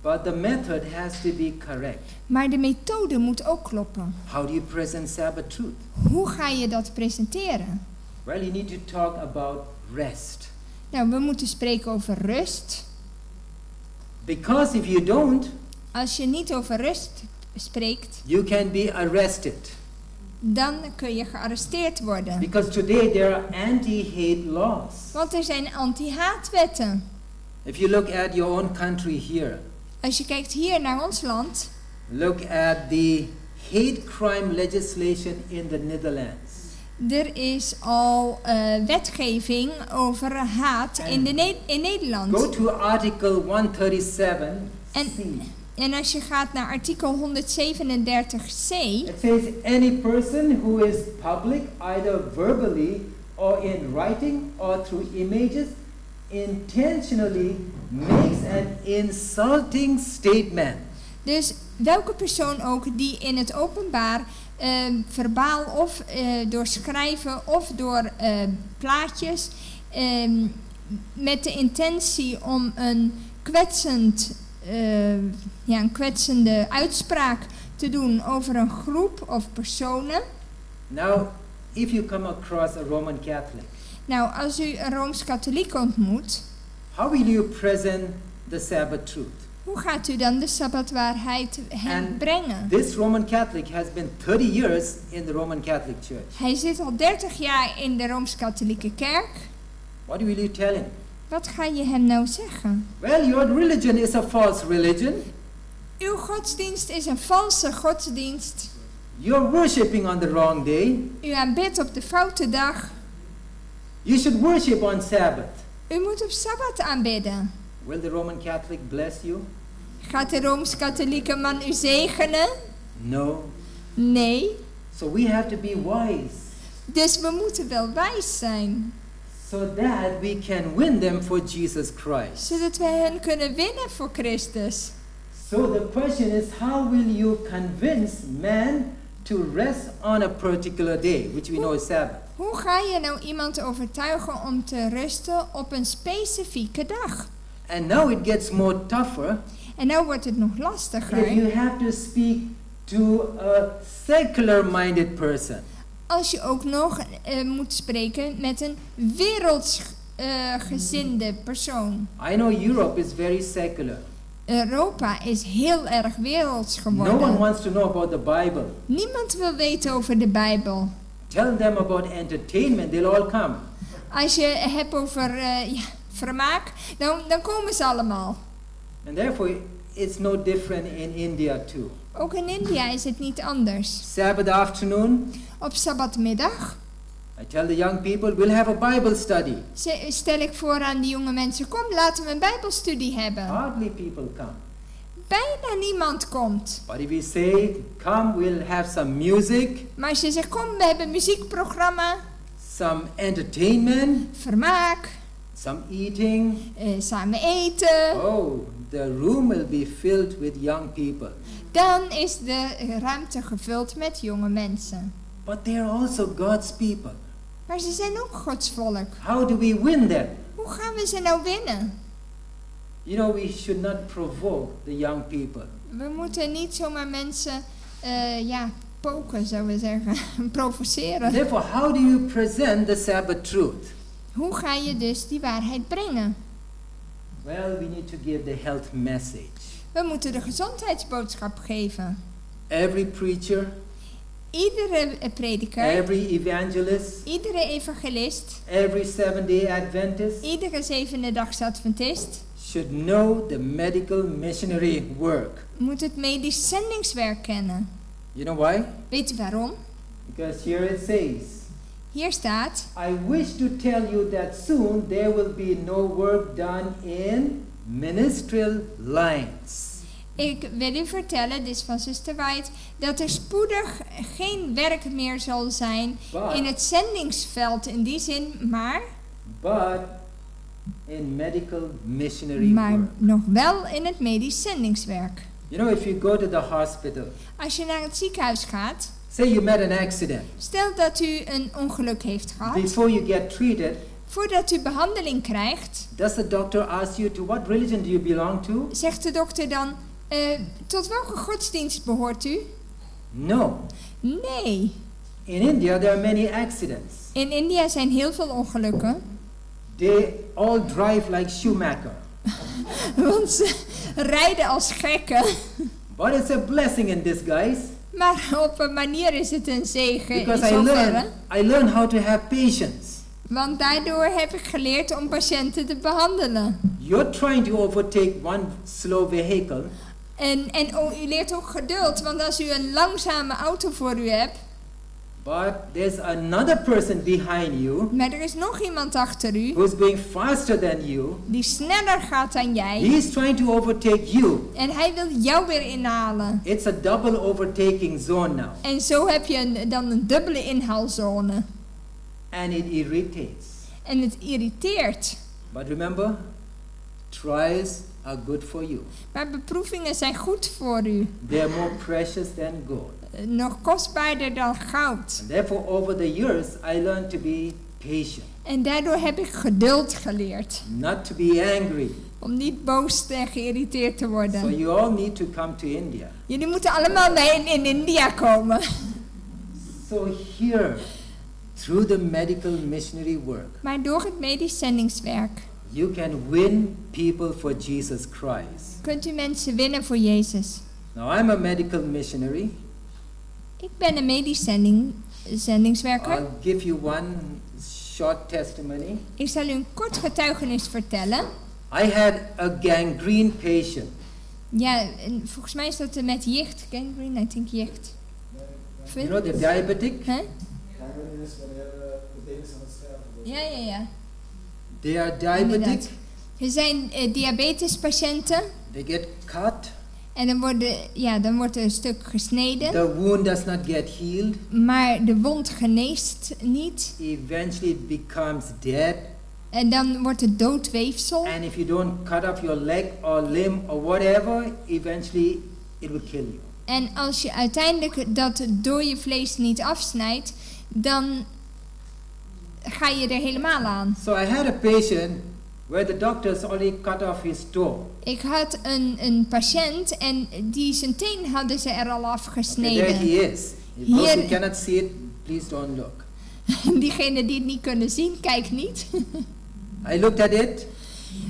but the method has to be correct. Maar de methode moet ook kloppen. How do you present Sabbath truth? Hoe ga je dat presenteren? Well, you need to talk about rest. Nou, we moeten spreken over rust. Because if you don't, Als je niet over rust spreekt, you can be arrested. Dan kun je gearresteerd worden. Because today there are anti-hate laws. Want er zijn anti-haatwetten. If you look at your own country here, Als je kijkt hier naar ons land, look at the hate crime legislation in the Netherlands. Er is al wetgeving over haat in Nederland. Go to article 137. En als je gaat naar artikel 137c, It says any person who is public, either verbally or in writing or through images, intentionally makes an insulting statement. Dus welke persoon ook die in het openbaar verbaal of door schrijven of door plaatjes met de intentie om een, kwetsend, ja, een kwetsende uitspraak te te doen over een groep of personen. Now, if you come across a Roman Catholic, Nou, als u een Rooms-Katholiek ontmoet, how will you present the Sabbath truth? Hoe gaat u dan de Sabbatwaarheid hem And brengen? This Roman Catholic has been 30 years in the Roman Catholic Church. Hij zit al 30 jaar in de Rooms-Katholieke Kerk. What will you tell him? Wat ga je hem nou zeggen? Well, your religion is a false religion. Uw godsdienst is een valse godsdienst. You're worshiping on the wrong day. U aanbidt op de foute dag. You should worship on Sabbath. U moet op Sabbat aanbidden. Will the Roman Catholic bless you? Gaat de Rooms-Katholieke man u zegenen? No. Nee. So we have to be wise Dus we moeten wel wijs zijn, so that we can win them for Jesus Christ. Zodat wij hen kunnen winnen voor Christus. So the question is, how will you convince man to rest on a particular day, which we know is Sabbath? Hoe ga je nou iemand overtuigen om te rusten op een specifieke dag? And now it gets more tougher En nou wordt het nog if lastiger you have to speak to a secular minded person. Als je ook nog moet spreken met een wereldsgezinde persoon. I know Europe is very secular. Europa is heel erg werelds No one geworden. wants to know about the Bible. Niemand wil weten over de Bijbel. Tell them about entertainment, they'll all come. Als je het hebt over ja, vermaak, dan komen ze allemaal. And therefore, it's no different in India too. Ook in India is het niet anders. Sabbath afternoon, Op Sabbatmiddag I tell the young people, we'll have a Bible study. Stel ik voor aan die jonge mensen: kom, laten we een Bijbelstudie hebben. Hardly people come. Bijna niemand komt. But if we say, come, we'll have some music, Maar als je zegt: kom, we hebben een muziekprogramma, some entertainment, vermaak, some eating. Samen eten, Oh, the room will be filled with young people. Dan is de ruimte gevuld met jonge mensen. But they are also God's people. Maar ze zijn ook Gods volk. How do we win them? Hoe gaan we ze nou winnen? We should not provoke the young people. We moeten niet zomaar mensen ja, poken, zouden we zeggen, provoceren. Therefore, how do you present the Sabbath truth? Hoe ga je dus die waarheid brengen? Well, we need to give the health message. We moeten de gezondheidsboodschap geven. Every preacher, Iedere prediker, every evangelist, iedere evangelist, every Seventh-day Adventist iedere zevende Adventist should know the medical missionary work. Moet het medisch zendingswerk kennen. You know why? Weet u waarom? Because here it says, Hier staat: I wish to tell you that soon there will be no work done in ministerial lines. Ik wil u vertellen, dit is van Zuster White, dat er spoedig geen werk meer zal zijn in het zendingsveld in die zin, maar, But in medical missionary maar work. nog wel in het medisch zendingswerk. If you go to the hospital, Als je naar het ziekenhuis gaat, say you met an accident, stel dat u een ongeluk heeft gehad, before you get treated, voordat u behandeling krijgt, does the doctor ask you, to what religion do you belong to? Zegt de dokter dan: tot welke godsdienst behoort u? No. Nee. In India, there are many accidents. In India zijn heel veel ongelukken. They all drive like Schumacher. Want ze rijden als gekken. But it's a blessing in disguise. Maar op een manier is het een zegen in Because I zoverre. learned how to have patience. Want daardoor heb ik geleerd om patiënten te behandelen. You're trying to overtake one slow vehicle. En oh, u leert ook geduld, want als u een langzame auto voor u hebt, But there's another person behind you maar er is nog iemand achter u who's going faster than you. Die sneller gaat dan jij. He's trying to overtake you. En hij wil jou weer inhalen. It's a double overtaking zone now. En zo heb je dan een dubbele inhaalzone. And it irritates. En het irriteert. But remember, trials are good for you. Maar beproevingen zijn goed voor u. They are more precious than gold. Nog kostbaarder dan goud. And therefore, over the years, I learned to be patient, En daardoor heb ik geduld geleerd. Not to be angry. Om niet boos en geïrriteerd te So worden. you all need to come to India. Jullie moeten allemaal naar in India komen. So here, through the medical missionary work, Maar door het medisch zendingswerk you can win people for Jesus Christ. kunt u mensen winnen voor Jezus. Now I'm a medical missionary. Ik ben een medisch zendingswerker. I'll give you one short testimony. Ik zal u een kort getuigenis vertellen. I had a gangrene patient. Ja, en volgens mij is dat met jicht. Gangrene, I think jicht. You know the diabetic? Hè? Ja. They are diabetic. Inderdaad. Er zijn diabetespatiënten. They get cut. En dan, ja, dan wordt er een stuk gesneden. The wound does not get healed. Maar de wond geneest niet. Eventually it becomes dead. En dan wordt het dood weefsel. And if you don't cut off your leg or limb or whatever, eventually it will kill you. En als je uiteindelijk dat dode vlees niet afsnijdt, dan ga je er helemaal aan. So I had a patient where the doctors already cut off his toe. Ik had een patiënt en die zijn teen hadden ze er al Okay, afgesneden. there he is. If those who Hier, cannot see it, please don't look. diegenen die het niet kunnen zien, kijk niet. I looked at it.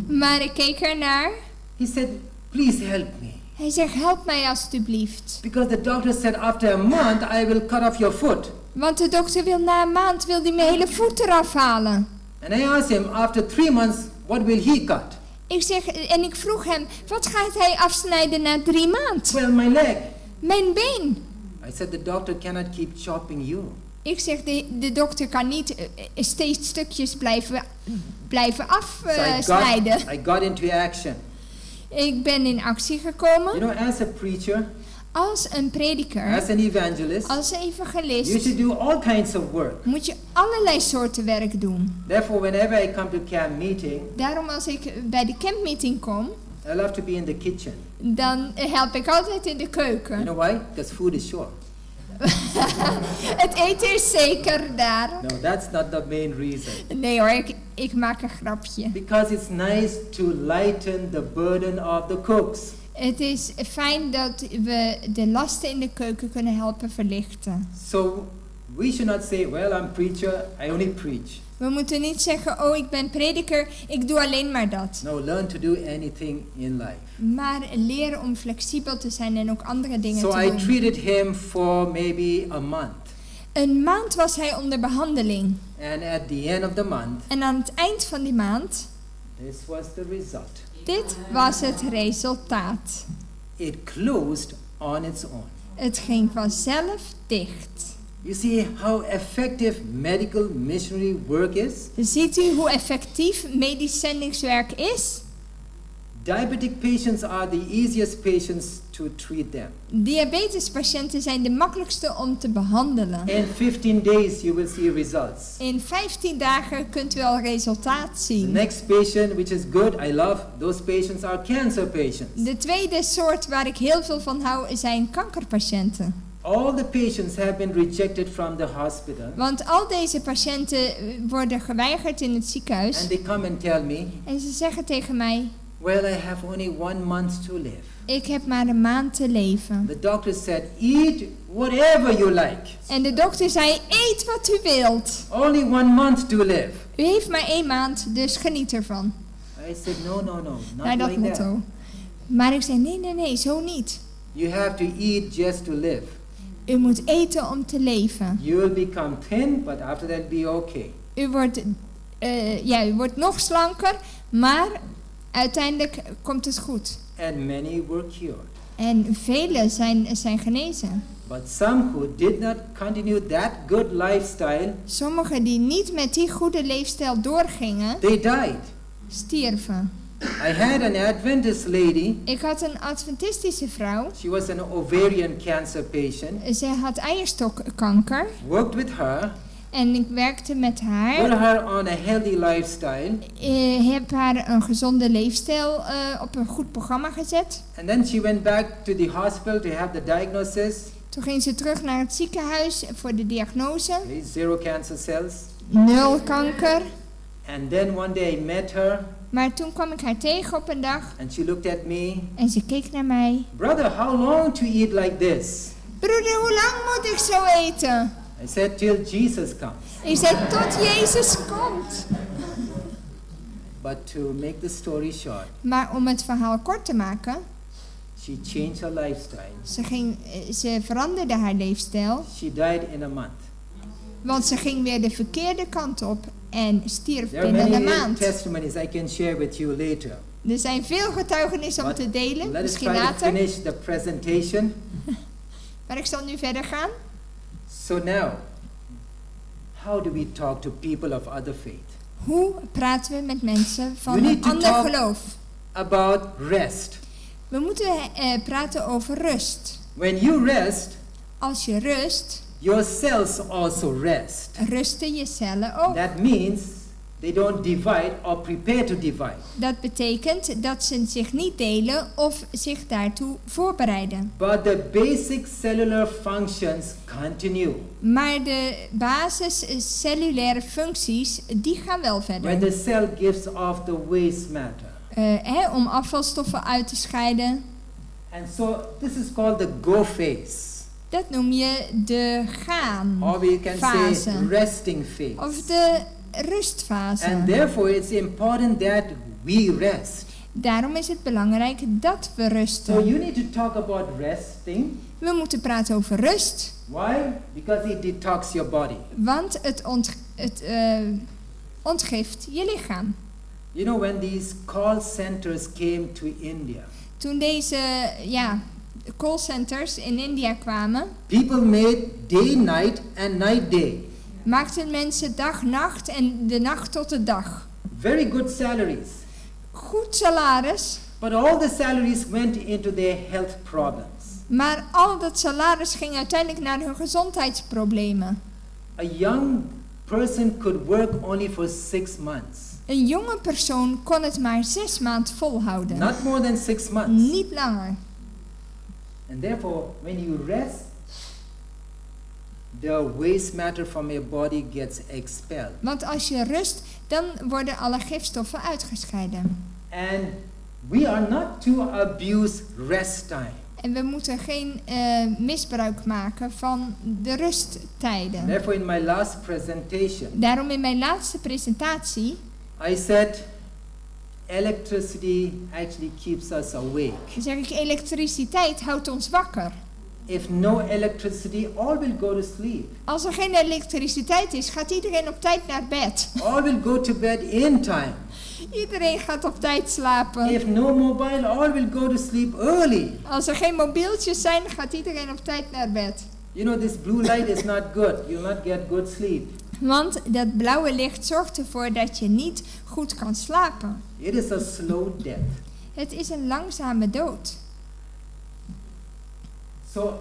Maar ik keek ernaar. He said, please help me. Hij zegt, help mij alstublieft. Because the doctor said after a month I will cut off your foot. Want de dokter wil na een maand wil die mijn hele voet eraf halen. And I asked him after 3 months, what will he cut? Ik zeg, en ik vroeg hem, wat gaat hij afsnijden na 3 maanden? Well, my leg. Mijn been. I said, the doctor cannot keep chopping you. Ik zeg, de dokter kan niet steeds stukjes blijven So I afsnijden. got, I got into action. Ik ben in actie gekomen. As a preacher, Als een prediker, as an evangelist, als een you evangelist, should do all kinds of work. moet je allerlei soorten werk doen. Therefore, whenever I come to camp meeting, Daarom als ik bij de campmeeting kom, I love to be in the kitchen. dan help ik altijd in de keuken. You know why? Because food is sure. Het eten is zeker daar. No, that's not the main reason. Nee hoor, ik maak een grapje. Because it's nice to lighten the burden of the cooks. Het is fijn dat we de lasten in de keuken kunnen helpen verlichten. So we should not say, well, I'm preacher, I only preach. We moeten niet zeggen, oh ik ben prediker, ik doe alleen maar dat. No, learn to do anything in life. Maar leren om flexibel te zijn en ook andere dingen So te I doen. treated him for maybe a month. Een maand was hij onder behandeling. And at the end of the month, En aan het eind van die maand, this was the result. dit was het resultaat. It closed on its own. Het ging vanzelf dicht. You see how effective medical missionary work is? Ziet u hoe effectief medisch zendingswerk is? Diabetic patients are the easiest patients to treat them. Diabetespatiënten zijn de makkelijkste om te behandelen. In 15 days, you will see results. In 15 dagen kunt u al resultaat The zien. next patient, which is good, I love, those patients are cancer patients. De tweede soort waar ik heel veel van hou zijn kankerpatiënten. All the patients have been rejected from the hospital. Want al deze patiënten worden geweigerd in het ziekenhuis. And they come and tell me, En ze zeggen tegen mij, well, I have only one month to live. ik heb maar een maand te leven. The doctor said, eat whatever you like. En de dokter zei, eet wat u wilt. Only one month to live. U heeft maar één maand, dus geniet ervan. I said, no, no, no, not Naar dat like that. motto. Maar ik zei, nee, nee, nee, zo niet. You have to eat just to live. U moet eten om te leven. You will become thin, but after that be okay. Ja, u wordt nog slanker, maar uiteindelijk komt het goed. And many were cured. En velen zijn genezen. But some who did not continue that good lifestyle, Sommigen die niet met die goede leefstijl doorgingen, they died. stierven. I had an Adventist lady. Ik had een Adventistische vrouw. She was an ovarian cancer patient. Zij had eierstokkanker. Worked with her, En ik werkte met put haar. her on a healthy lifestyle, Ik heb haar een gezonde leefstijl op een goed programma gezet. and then she went back to the hospital to have the diagnosis. Toen ging ze terug naar het ziekenhuis voor de diagnose. Okay, zero cancer cells. Nul kanker. And then one day I met her. Maar toen kwam ik haar tegen op een dag and she looked at me. en ze keek naar mij. Brother, how long to eat like this? Broeder, hoe lang moet ik zo eten? I said, Till Jesus comes. Ik zei, tot Jezus komt. But to make the story short, Maar om het verhaal kort te maken, she changed her lifestyle. ze veranderde haar leefstijl. She died in a month. Want ze ging weer de verkeerde kant op en stierf There are binnen een many maand. testimonies I can share with you later. Er zijn veel getuigenissen om But te delen, Let us misschien try to later. finish the presentation. Maar ik zal nu verder gaan. So now, how do we talk to people of other faith? Hoe praten we met mensen van You need een to ander talk geloof? about rest. We moeten praten over rust. When you rest, Als je rust, your cells also rest. rusten je cellen ook. That means they don't divide or prepare to divide. Dat betekent dat ze zich niet delen of zich daartoe voorbereiden. But the basic cellular functions continue. Maar de basis cellulaire functies, die gaan wel When verder. the cell gives off the waste matter. Hè, om afvalstoffen uit te scheiden. And so this is called the go phase. Dat noem je de gaan Or we can say fase. resting phase. Of de rustfase. And therefore it's important that we rest. Daarom is het belangrijk dat we rusten. So you need to talk about resting. We moeten praten over rust, Why? Because it detox your body. want het ontgift je lichaam. You know, when these call centers came to India, Toen deze, ja, callcenters in India kwamen, people made day night and night day. maakten mensen dag nacht en de nacht tot de dag. Very good salaries. Goed salaris, But all the salaries went into their health problems. maar al dat salaris ging uiteindelijk naar hun gezondheidsproblemen. A young person could work only for 6 months. Een jonge persoon kon het maar 6 maanden volhouden. Not more than 6 months. Niet langer. And therefore, when you rest, the waste matter from your body gets expelled. Want als je rust, dan worden alle gifstoffen uitgescheiden. And we are not to abuse rest time. En we moeten geen misbruik maken van de rusttijden. Therefore, in my last presentation, Daarom in mijn laatste presentatie I said electricity actually keeps us awake. zeg ik: elektriciteit houdt ons wakker. If no electricity, all will go to sleep. Als er geen elektriciteit is, gaat iedereen op tijd naar bed. All will go to bed in time. Iedereen gaat op tijd slapen. If no mobile, all will go to sleep early. Als er geen mobieltjes zijn, gaat iedereen op tijd naar bed. You know, this blue light is not good. You'll not get good sleep. Want dat blauwe licht zorgt ervoor dat je niet goed kan slapen. It is a slow death. Het is een langzame dood. So,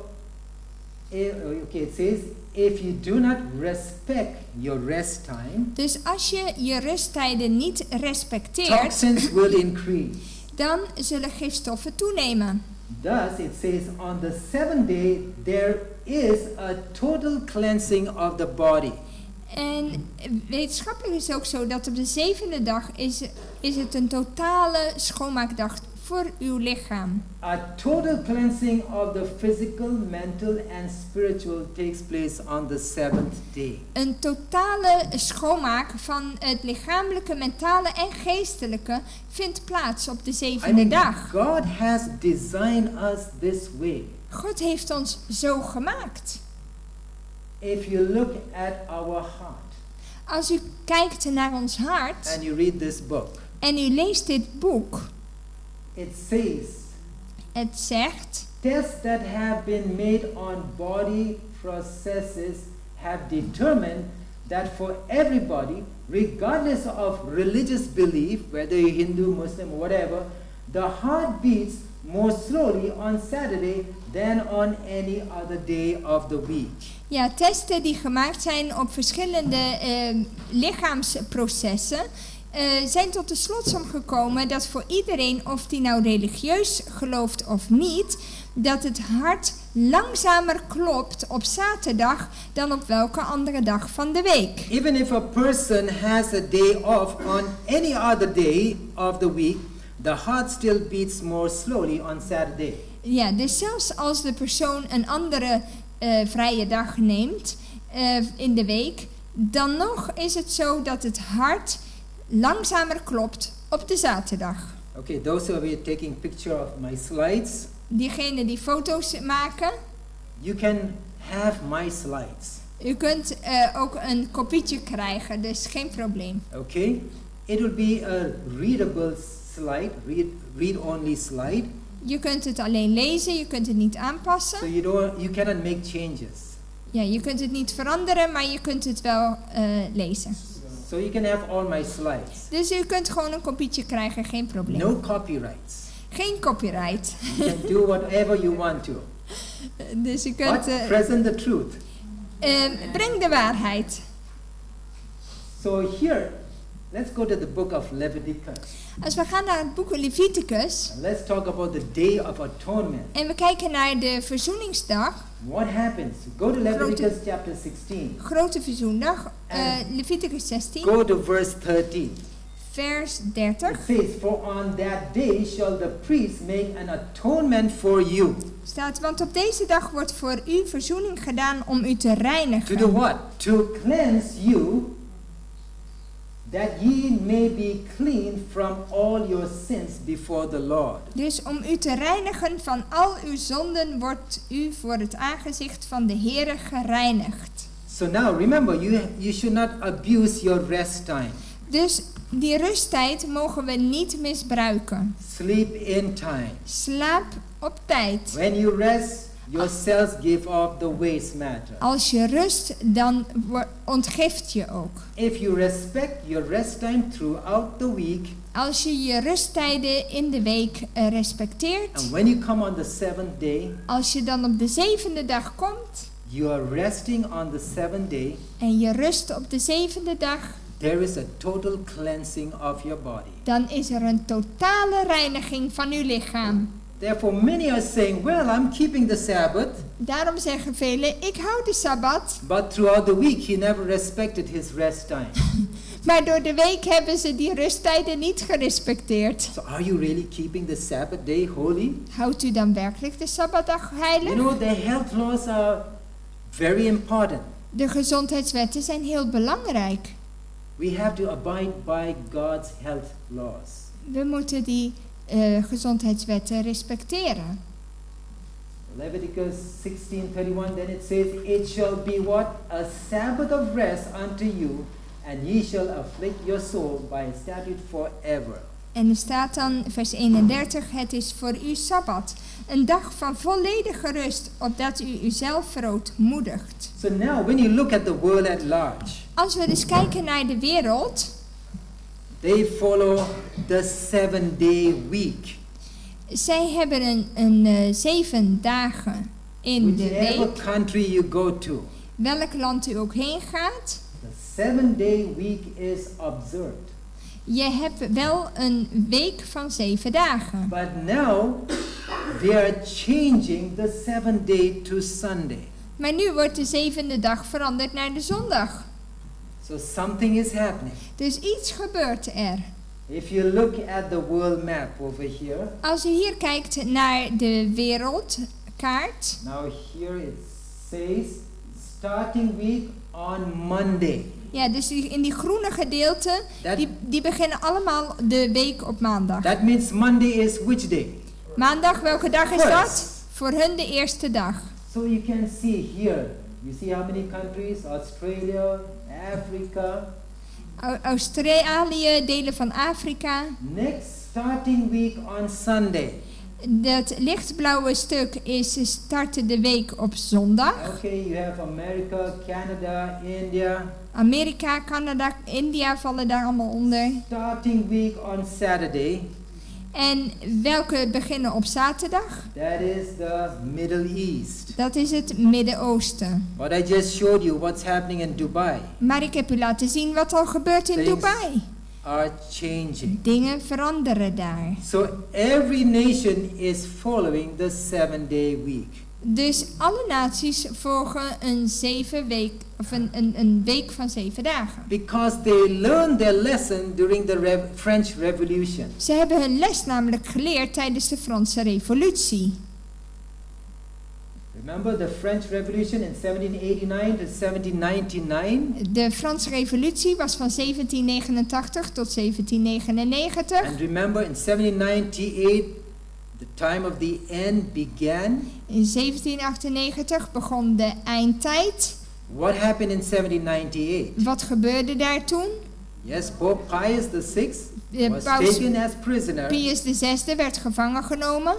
okay, it says if you do not respect your rest time, Dus als je je rusttijden niet respecteert, toxins will increase. dan zullen gifstoffen toenemen. Thus, it says on the seventh day there is a total cleansing of the body. En wetenschappelijk is het ook zo dat op de zevende dag is het een totale schoonmaakdag voor uw lichaam. A total cleansing of the physical, mental, and spiritual takes place on the seventh day. Een totale schoonmaak van het lichamelijke, mentale en geestelijke vindt plaats op de I zevende mean, dag. God has designed us this way. God heeft ons zo gemaakt. If you look at our heart Als u kijkt naar ons hart and you read this book, en u leest dit boek, it says het zegt: tests that have been made on body processes have determined that for everybody, regardless of religious belief, whether you're Hindu, Muslim, whatever, the heart beats more slowly on Saturday than on any other day of the week. Ja, testen die gemaakt zijn op verschillende lichaamsprocessen zijn tot de slotsom gekomen dat voor iedereen, of die nou religieus gelooft of niet, dat het hart langzamer klopt op zaterdag dan op welke andere dag van de week. Even if a person has a day off on any other day of the week, the heart still beats more slowly on Saturday. Ja, dus zelfs als de persoon een andere vrije dag neemt in de week, dan nog is het zo dat het hart langzamer klopt op de zaterdag. Okay, those who are taking picture of my slides, Diegenen die foto's maken, you can have my slides. U kunt ook een kopietje krijgen, dus geen probleem. Okay? It will be a readable slide, read only slide. Je kunt het alleen lezen, je kunt het niet aanpassen. So you don't you cannot make changes. Ja, je kunt het niet veranderen, maar je kunt het wel lezen. So you can have all my slides. Dus u kunt gewoon een kopietje krijgen, geen probleem. No copyrights. Geen copyright. You can do whatever you want to. Dus u kunt. But present the truth. Breng de waarheid. So here, let's go to the book of Leviticus. Als we gaan naar het boek Leviticus. And let's talk about the Day of Atonement. En we kijken naar de verzoeningsdag. What happens? Go to Leviticus chapter 16. Grote verzoendag, Leviticus 16. Go to verse 30. Vers 30. It says, "For on that day shall the priest make an atonement for you." Staat, want op deze dag wordt voor u verzoening gedaan om u te reinigen. To do what? To cleanse you, that ye may be clean from all your sins before the Lord. Dus om u te reinigen van al uw zonden wordt u voor het aangezicht van de Heere gereinigd. So now remember, you should not abuse your rest time. Dus die rusttijd mogen we niet misbruiken. Sleep in time. Slaap op tijd. When you rest, your cells give off the waste matter. Als je rust, dan ontgift je ook. If you respect your rest time throughout the week, Als je je rusttijden in de week respecteert, and when you come on the seventh day, als je dan op de zevende dag komt you are resting on the seventh day, en je rust op de zevende dag, there is a total cleansing of your body. Dan is er een totale reiniging van uw lichaam. Therefore, many are saying, "Well, I'm keeping the Sabbath," Daarom zeggen velen: "Ik hou de Sabbat." But throughout the week, he never respected his rest time. Maar door de week hebben ze die rusttijden niet gerespecteerd. So, are you really keeping the Sabbath day holy? Houdt u dan werkelijk de Sabbatdag heilig? The health laws are very important. De gezondheidswetten zijn heel belangrijk. We have to abide by God's health laws. We moeten die gezondheidswetten respecteren. Leviticus 16:31, then it says, "It shall be what? A Sabbath of rest unto you, and ye shall afflict your soul by a statute forever." En er staat dan, vers 31, het is voor u Sabbat, een dag van volledige rust, opdat u uzelf verootmoedigt. So now when you look at the world at large, Als we dus kijken naar de wereld, they follow the 7-day week. Zij hebben een 7 dagen in de Whichever week. Country you go to, Welk land u ook heen gaat, the 7-day week is observed. Je hebt wel een week van 7 dagen. But now they are changing the seventh day to Sunday. Maar nu wordt de zevende dag veranderd naar de zondag. So something is happening. Dus iets gebeurt er. If you look at the world map over here, Als u hier kijkt naar de wereldkaart, now here it says starting week on Monday. Ja, dus in die groene gedeelte, die beginnen allemaal de week op maandag. That means Monday is which day? Maandag, welke dag is First. dat? Voor hun de eerste dag. So you can see here, you see how many countries? Australia, Africa. Australië, delen van Afrika. Next starting week on Sunday. Dat lichtblauwe stuk is starten de week op zondag. Okay, you have America, Canada, India. Amerika, Canada, India vallen daar allemaal onder. Starting week on Saturday. En welke beginnen op zaterdag? That is the Middle East. Dat is het Midden-Oosten. But I just showed you what's happening in Dubai. Maar ik heb u laten zien wat al gebeurt in Things Dubai. are changing. Dingen veranderen daar. So every nation is following the 7-day week. Dus alle naties volgen een zeven week, of een, een, een week van zeven dagen. Because they learned their lesson during the French Revolution. Ze hebben hun les namelijk geleerd tijdens de Franse Revolutie. Remember the French Revolution in 1789 to 1799? De Franse Revolutie was van 1789 tot 1799. And remember in 1798, the time of the end began. In 1798 begon de eindtijd. What happened in 1798? Wat gebeurde daar toen? Yes, Pope Pius VI De was paus taken as prisoner. Pius VI werd gevangen genomen.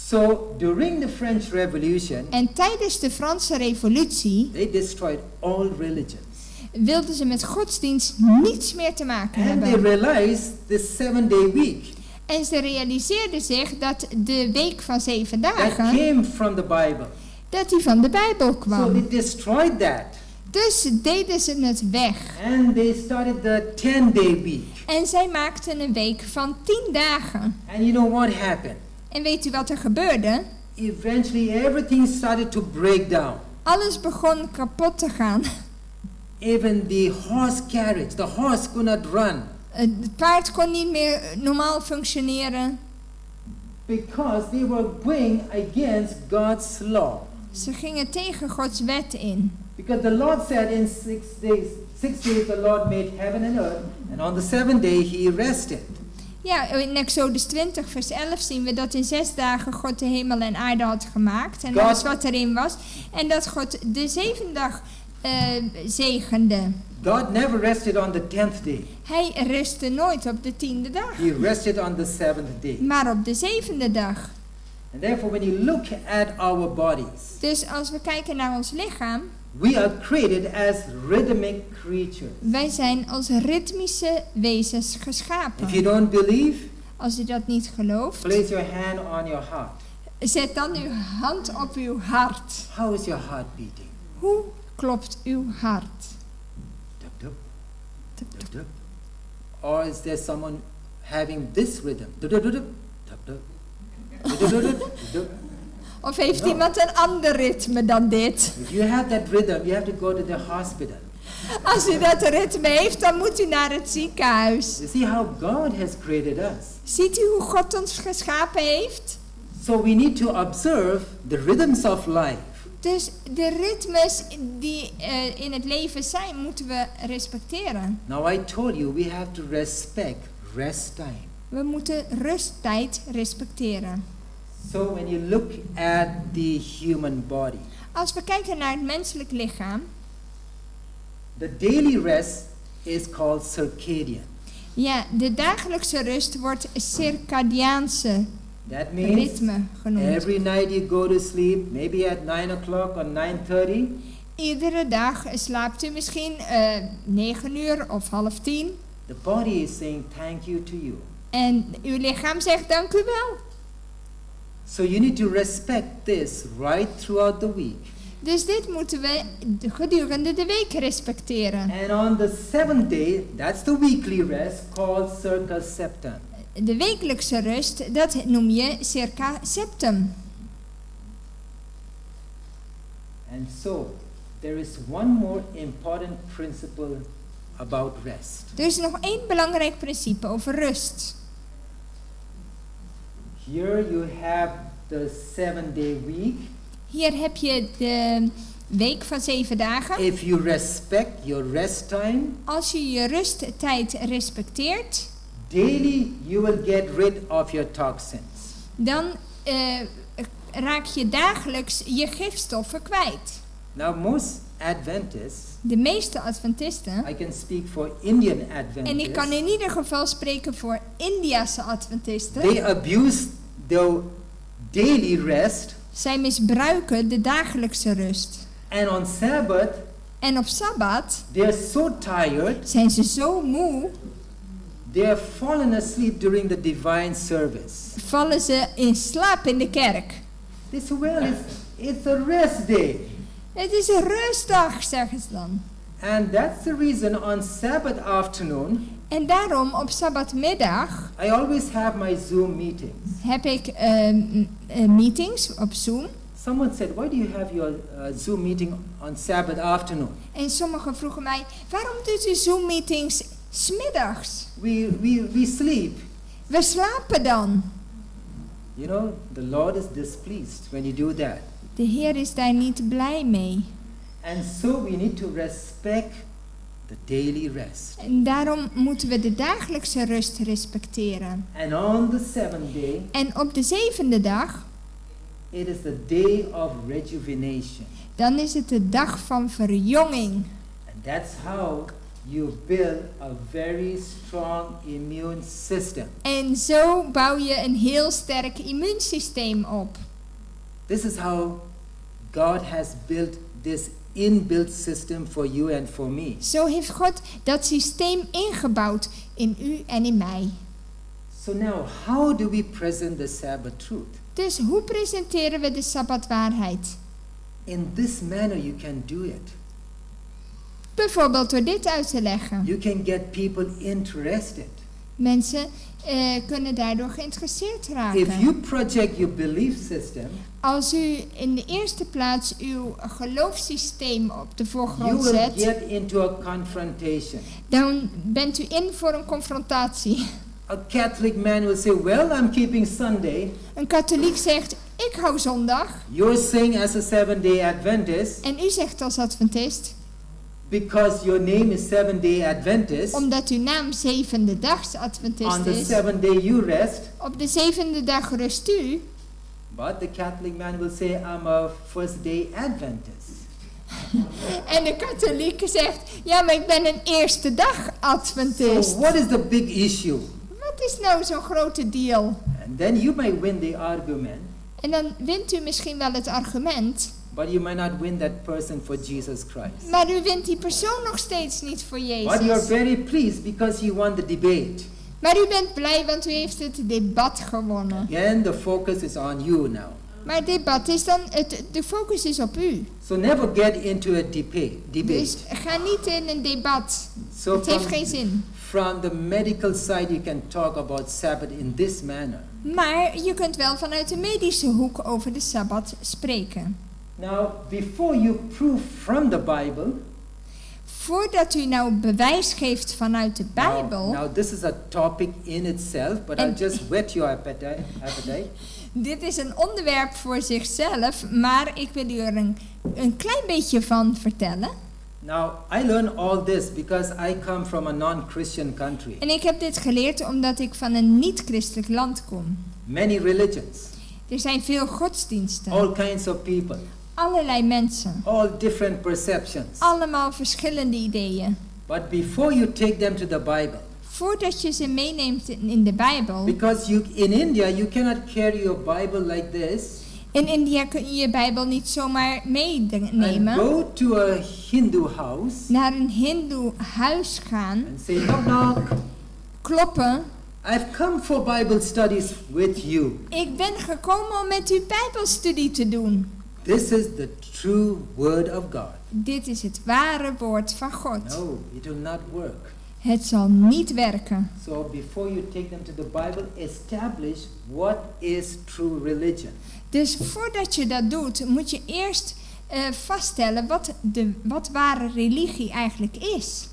So during the French Revolution, En tijdens de Franse Revolutie they destroyed all religions. wilden ze met godsdienst niets meer te maken And they hebben. realized this 7-day week En ze realiseerden zich dat de week van zeven that dagen, came from the Bible. dat die van de Bijbel So kwam. they destroyed that. Dus deden ze het weg. And they started the 10-day week. En zij maakten een week van tien dagen. And you know what happened? En weet u wat er gebeurde? Eventually everything started to break down. Alles begon kapot te gaan. Even the horse carriage, the horse could not run Het paard kon niet meer normaal functioneren. because they were going against God's law. Ze gingen tegen Gods wet in. Because the Lord said in 6 days, 6 days the Lord made heaven and earth, and on the seventh day he rested. Ja, in Exodus 20, vers 11 zien we dat in zes dagen God de hemel en aarde had gemaakt. En alles wat erin was. En dat God de zevende dag eh, zegende. God never rested on the 10th day. Hij rustte nooit op de tiende dag, He rested on the seventh day. maar op de zevende dag. And therefore, when you look at our bodies, Dus als we kijken naar ons lichaam, we are created as rhythmic creatures. wij zijn als ritmische wezens geschapen. If you don't believe, Als u dat niet gelooft, place your hand on your heart. zet dan uw hand op uw hart. How is your heart beating? Hoe klopt uw hart? Dub, dub, dub, dub. Or is there someone having this rhythm? Dub, dub, dub, dub, dub, dub. Dub, dub, dub, dub, dub. Of heeft No. iemand een ander ritme dan dit? If you have that rhythm, you have to go to the hospital. Als u dat ritme heeft, dan moet u naar het ziekenhuis. You see how God has created us. Ziet u hoe God ons geschapen heeft? So we need to observe the rhythms of life. Dus de ritmes die eh, in het leven zijn, moeten we respecteren. Now I told you we have to respect rest time. We moeten rusttijd respecteren. So when you look at the human body, Als we kijken naar het menselijk lichaam, the daily rest is called circadian. ja, de dagelijkse rust wordt circadiaanse That means ritme genoemd. every night you go to sleep, maybe at 9 o'clock or 9:30, Iedere dag slaapt u misschien eh 9 uur of half tien. the body is saying thank you to you. En uw lichaam zegt dank u wel. So you need to respect this right throughout the week. Dus dit moeten we gedurende de week respecteren. And on the seventh day, that's the weekly rest called circa septem. De wekelijkse rust, dat noem je circa septem. And so there is one more important principle about rest. Er is nog één belangrijk principe over rust. Here you have the 7-day week. Hier heb je de week van zeven dagen. If you respect your rest time, Als je je rusttijd respecteert, daily you will get rid of your toxins. dan eh, raak je dagelijks je gifstoffen kwijt. Now, most Adventists, De meeste Adventisten, I can speak for Indian en ik kan Adventists, in ieder geval spreken voor Indiase Adventisten, they abuse the daily rest, zij misbruiken de dagelijkse rust. and on Sabbath, En op Sabbat they are so tired, zijn ze zo moe, they are fallen asleep during the divine service. vallen ze in slaap in de kerk. They say, well, it's a rest day. Het is een rustdag, zeggen ze dan. And that's the reason on Sabbath afternoon, En daarom op Sabbatmiddag I always have my Zoom meetings. heb ik ehm, eh, meetings op Zoom. Someone said, Why do you have your Zoom meeting on Sabbath afternoon? En sommigen vroegen mij, waarom doet u Zoom-meetings 's middags? We sleep. We slapen dan. The Lord is displeased when you do that. De Heer is daar niet blij mee. And so we need to respect the daily rest. En daarom moeten we de dagelijkse rust respecteren. And on the seventh day, En op de zevende dag, it is the day of rejuvenation. dan is het de dag van verjonging. And that's how you build a very strong immune system. En zo bouw je een heel sterk immuunsysteem op. This is how God has built this inbuilt system for you and for me. Zo heeft God dat systeem ingebouwd in u en in mij. So now, how do we present the Sabbath truth? Dus hoe presenteren we de Sabbatwaarheid? In this manner, you can do it. Bijvoorbeeld door dit uit te leggen. You can get people interested. Mensen kunnen daardoor geïnteresseerd raken. If you project your belief system, Als u in de eerste plaats uw geloofssysteem op de you voorgrond will zet, get into a confrontation. dan bent u in voor een confrontatie. A Catholic man will say, Well, I'm keeping Sunday. Een katholiek zegt, ik hou zondag. You're saying as a Seventh-day Adventist, En u zegt als adventist, because your name is Seventh-day Adventist, omdat uw naam zevende dags adventist on the is, seventh day you rest. op de zevende dag rust u. But the Catholic man will say, I'm a first day Adventist. En de katholiek zegt, ja, maar ik ben een eerste dag adventist. So what is the big issue? Wat is nou zo'n grote deal? And then you may win the argument, En dan wint u misschien wel het argument, but you may not win that person for Jesus Christ. maar u wint die persoon nog steeds niet voor But you're Jezus. very pleased because you won the debate. Maar u bent blij, want u heeft het debat gewonnen. Again, the focus is on you now. Maar het debat is dan, de focus is op u. So never get into a debate. Dus ga niet in een debat. So Het heeft geen zin. From the medical side, you can talk about Sabbath in this manner. Maar je kunt wel vanuit de medische hoek over de Sabbat spreken. Now, before you prove from the Bible, Voordat u nou bewijs geeft vanuit de Bijbel. Now, this is a topic in itself, but I'll just whet your appetite. Dit is een onderwerp voor zichzelf, maar ik wil u er een klein beetje van vertellen. Now, I learned all this because I come from a non-Christian country. En ik heb dit geleerd omdat ik van een niet-christelijk land kom. Many religions. Er zijn veel godsdiensten. All kinds of people. Allerlei mensen. All different perceptions. Allemaal verschillende ideeën. But before you take them to the Bible, Voordat je ze meeneemt in de Bijbel. Because in India you cannot carry your Bible like this. In India kun je je Bijbel niet zomaar meenemen. And go to a Hindu house. Naar een Hindoe huis gaan. And say, knock, knock. Kloppen. I've come for Bible studies with you. Ik ben gekomen om met u Bijbelstudie te doen. This is the true word of God. Dit is het ware woord van God. No, it will not work. Het zal niet werken. So before you take them to the Bible, establish what is true religion. Dus voordat je dat doet, moet je eerst vaststellen wat ware religie eigenlijk is.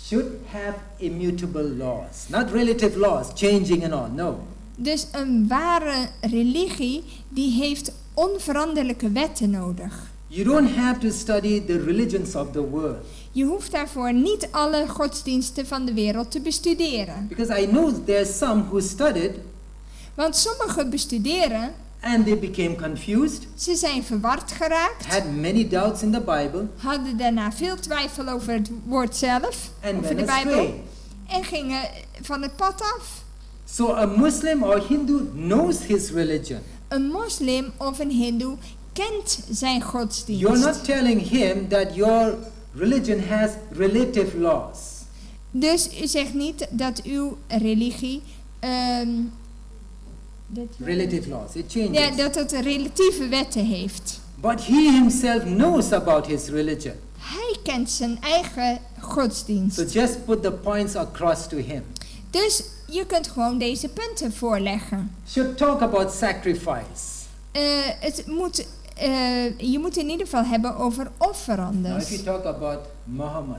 Should have immutable laws, not relative laws, changing and all, no. Dus een ware religie die heeft onveranderlijke wetten nodig. You don't have to study the religions of the world. Je hoeft daarvoor niet alle godsdiensten van de wereld te bestuderen. Because I know there's some who studied. Want sommigen bestuderen. And they became confused. Ze zijn verward geraakt. Had many doubts in the Bible. Hadden daarna veel twijfel over het woord zelf, And over de went Bijbel. astray. En gingen van het pad af. So a Muslim or Hindu knows his religion. Een moslim of een hindoe kent zijn godsdienst. You're not telling him that your religion has relative laws. Dus u zegt niet dat uw religie, dat Relative laws, it changes. Ja, dat het relatieve wetten heeft. But he himself knows about his religion. Hij kent zijn eigen godsdienst. So just put the points across to him. Dus je kunt gewoon deze punten voorleggen. Should talk about sacrifice. Eh, het moet, eh, je moet in ieder geval hebben over Now, if you offerandes. talk about Muhammad,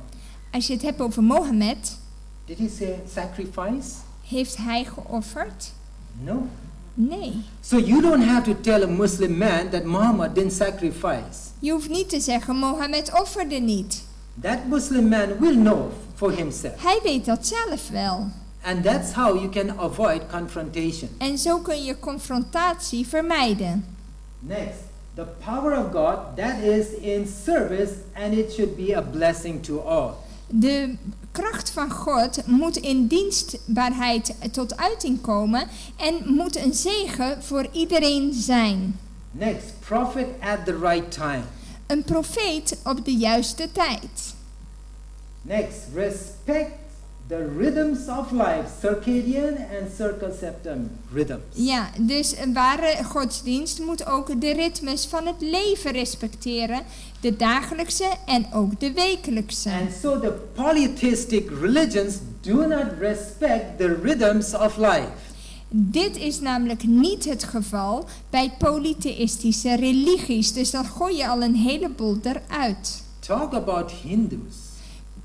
Als je het hebt over Mohammed, did he say sacrifice? heeft hij geofferd? No. Nee. So you don't have to tell a Muslim man that Muhammad didn't sacrifice. Je hoeft niet te zeggen, Mohammed offerde niet. That Muslim man will know for himself. Hij weet dat zelf wel. And that's how you can avoid confrontation. En zo kun je confrontatie vermijden. Next, the power of God that is in service and it should be a blessing to all. De kracht van God moet in dienstbaarheid tot uiting komen en moet een zegen voor iedereen zijn. Next, prophet at the right time. Een profeet op de juiste tijd. Next, respect the rhythms of life, circadian and circaseptan rhythms. Ja, dus een ware godsdienst moet ook de ritmes van het leven respecteren, de dagelijkse en ook de wekelijkse. And so the polytheistic religions do not respect the rhythms of life. Dit is namelijk niet het geval bij polytheïstische religies, dus dan gooi je al een heleboel eruit. Talk about Hindus.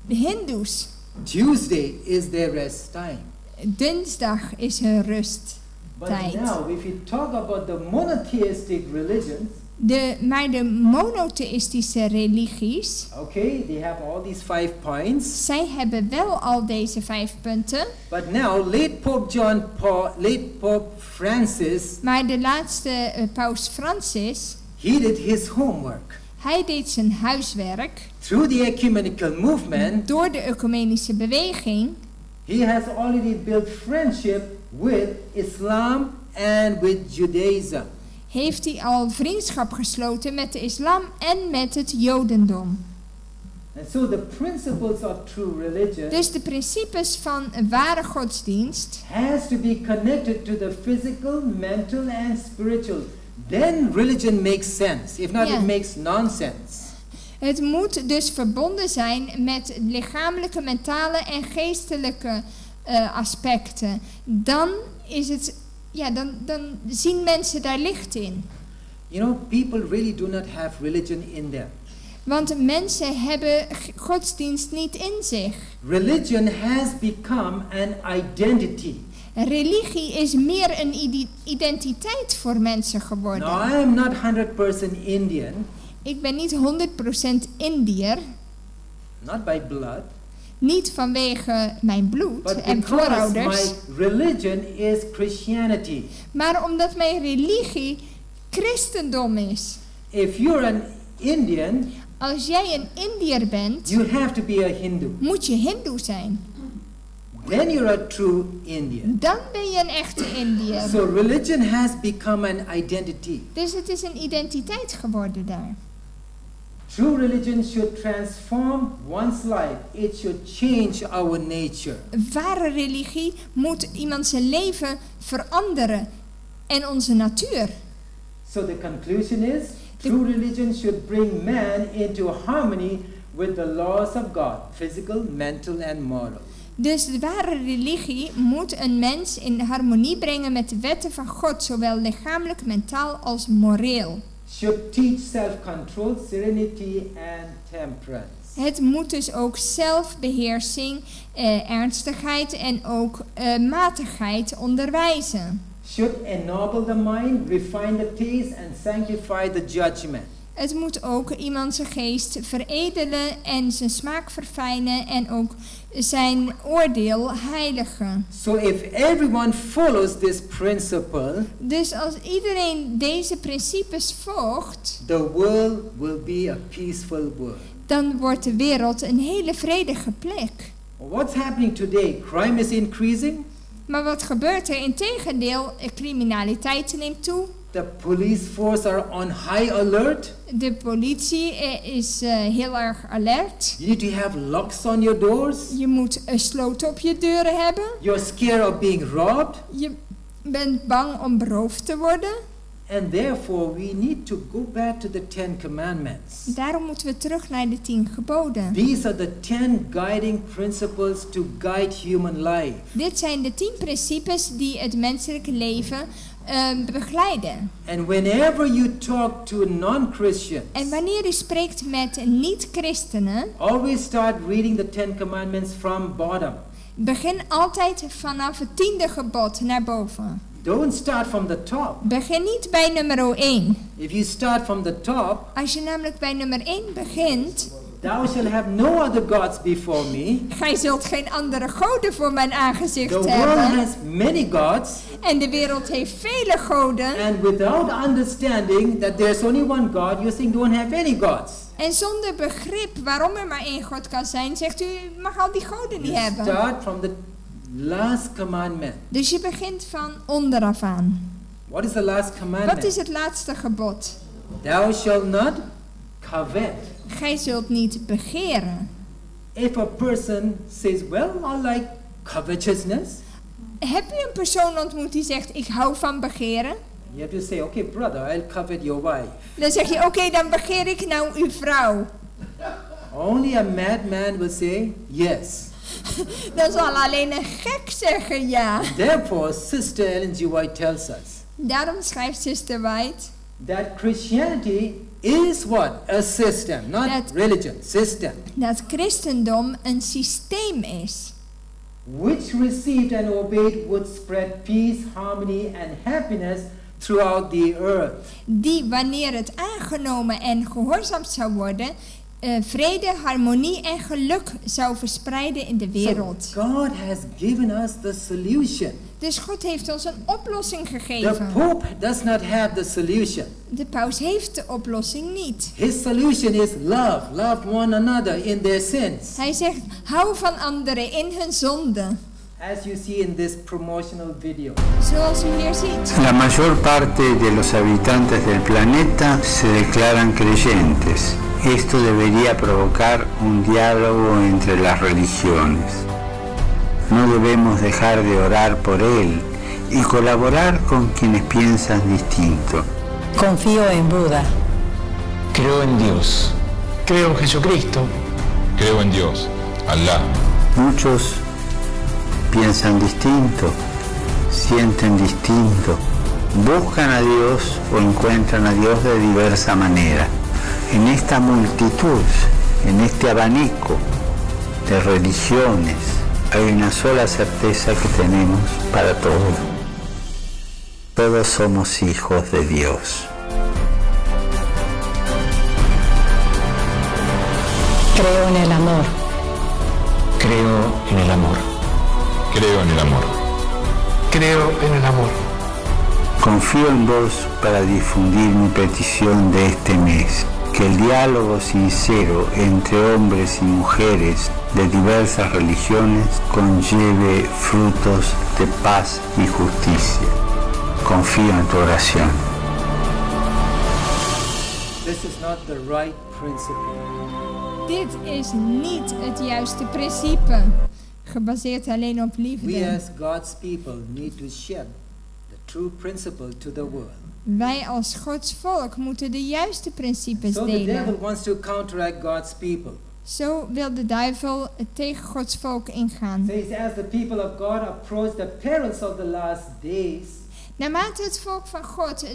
De Hindoes, Tuesday is their rest time. dinsdag is hun But rusttijd. now, if you talk about the monotheistic religions, De, maar de monotheïstische religies, okay, they have all these five points. zij hebben wel al deze vijf punten. But now, late Pope John Paul, late Pope Francis, Maar de laatste eh, paus Francis, he did his homework. hij deed zijn huiswerk. Through the ecumenical movement, Door de ecumenische beweging he has already built friendship with Islam and with Judaism. heeft hij al vriendschap gesloten met de islam en met het jodendom. And so the principles of true religion Dus de principes van een ware godsdienst has to be connected to the physical, mental, and spiritual. Then religion makes sense. If not, Yeah. it makes nonsense. Het moet dus verbonden zijn met lichamelijke, mentale en geestelijke eh, aspecten. Dan is het, ja, dan, dan zien mensen daar licht in. You know, people really do not have religion in them. Want mensen hebben g- godsdienst niet in zich. Religion has become an identity. Religie is meer een ide- identiteit voor mensen geworden. Now, I am not 100% Indian, Ik ben niet 100% Indiër, not by blood, niet vanwege mijn bloed but en because voorouders, my religion is Christianity. maar omdat mijn religie christendom is. If you're an Indian, Als jij een Indiër bent, you have to be a Hindu. moet je Hindoe zijn. Then you're a true Indian. Dan ben je een echte Indiër. So religion has become an identity. Dus het is een identiteit geworden daar. True religion should transform one's life. It should change our nature. Ware religie moet iemand zijn leven veranderen en onze natuur. So the conclusion is true religion should bring man into harmony with the laws of God, physical, mental, and moral. Dus de ware religie moet een mens in harmonie brengen met de wetten van God, zowel lichamelijk, mentaal als moreel. Should teach self control, serenity, and temperance. Het moet dus ook zelfbeheersing, eh, ernstigheid en ook eh, matigheid onderwijzen. Should ennoble the mind, refine the taste, and sanctify the judgment. Het moet ook iemand zijn geest veredelen en zijn smaak verfijnen en ook zijn oordeel heiligen. So if everyone follows this principle, Dus als iedereen deze principes volgt, the world will be a peaceful world. dan wordt de wereld een hele vredige plek. What's happening today? Crime is increasing. Maar wat gebeurt er? Integendeel, de criminaliteit neemt toe. The police force are on high alert. De politie eh, is eh, heel erg alert. You need to have locks on your doors. Je moet een sloot op je deuren hebben. You're scared of being robbed. Je bent bang om beroofd te worden. And therefore, we need to go back to the Ten Commandments. Daarom moeten we terug naar de tien geboden. These are the 10 guiding principles to guide human life. Dit zijn de tien principes die het menselijk leven Begeleiden. And whenever you talk to non-Christians, En wanneer u spreekt met niet-christenen, always start reading the Ten Commandments from bottom. Begin altijd vanaf het tiende gebod naar boven. Don't start from the top. Begin niet bij nummer 1. If you start from the top, Als je namelijk bij nummer 1 begint, thou shalt have no other gods before me. Gij zult geen andere goden voor mijn aangezicht The world hebben. has many gods, En de wereld heeft vele goden. And without understanding that there's only one God, you think don't have any gods. En zonder begrip waarom er maar één God kan zijn, zegt u, u mag al die goden niet You hebben. start from the last commandment. Dus je begint van onderaf aan. What is the last commandment? Wat is het laatste gebod? Thou shalt not covet. Gij zult niet begeren. If a person says, well, I like covetousness, Heb u een persoon ontmoet die zegt, ik hou van begeren? You have to say, okay, brother, I'll covet your wife. Dan zeg je, oké, dan begeer ik nou uw vrouw. Only a madman will say yes. Dan zal alleen een gek zeggen ja. Therefore, Sister Ellen G. White tells us Daarom schrijft Sister White that Christianity is what? A system, not religion, system, dat christendom een systeem is. Which received and obeyed would spread peace, harmony, and happiness throughout the earth. Die wanneer het aangenomen en gehoorzaamd zou worden, vrede, harmonie en geluk zou verspreiden in de wereld. So God has given us the solution. Dus God heeft ons een oplossing The gegeven. Pope does not have the solution. De paus heeft de oplossing niet. His solution is love. Love one another in their sins. Hij zegt, hou van anderen in hun zonde. As you see in this promotional video. Zoals u hier ziet. La mayor parte de los habitantes del planeta se declaran creyentes. Esto debería provocar un diálogo entre las religiones. No debemos dejar de orar por él y colaborar con quienes piensan distinto. Confío en Buda. Creo en Dios. Creo en Jesucristo. Creo en Dios, Alá. Muchos piensan distinto, sienten distinto, buscan a Dios o encuentran a Dios de diversa manera. En esta multitud, en este abanico de religiones, hay una sola certeza que tenemos para todos. Todos somos hijos de Dios. Creo en el amor. Creo en el amor. Creo en el amor. Creo en el amor. Confío en vos para difundir mi petición de este mes, que el diálogo sincero entre hombres y mujeres de diversas religiones conlleve frutos de paz y justicia. Confío en tu oración. This is not the right principle. Dit is niet het juiste principe. Gebaseerd alleen op We liefde. as God's people need to shed the true principle to the world. Wij als Gods volk moeten de juiste principes So the devil delen. wants to counteract God's people. Zo wil de duivel tegen Gods volk ingaan. Says as the people of God approach the perils of the last days, Naarmate het volk van God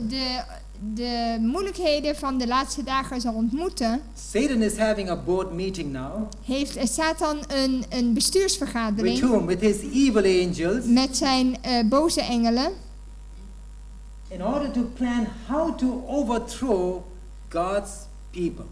de moeilijkheden van de laatste dagen zal ontmoeten, Satan is having a board meeting now. Heeft Satan een With bestuursvergadering whom? With his evil angels. Met zijn boze engelen. In order to plan how to overthrow God's people.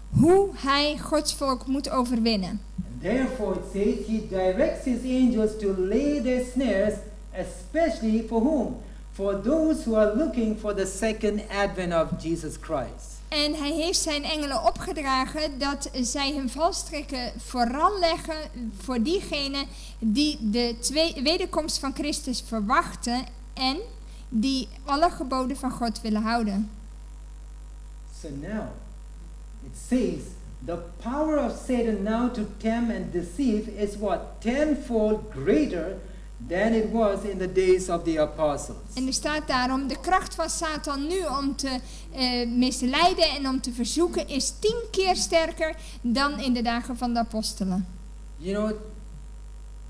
Hoe hij Gods volk moet overwinnen. And therefore it says he directs his angels to lay their snares, especially for whom? For those who are looking for the second advent of Jesus Christ. En hij heeft zijn engelen opgedragen dat zij hun valstrikken vooral leggen voor diegenen die de wederkomst van Christus verwachten en die alle geboden van God willen houden. So now, it says the power of Satan now to tempt and deceive is what? Tenfold greater than it was in the days of the apostles. En er staat daarom, de kracht van Satan nu om te misleiden en om te verzoeken is 10 keer sterker dan in de dagen van de apostelen.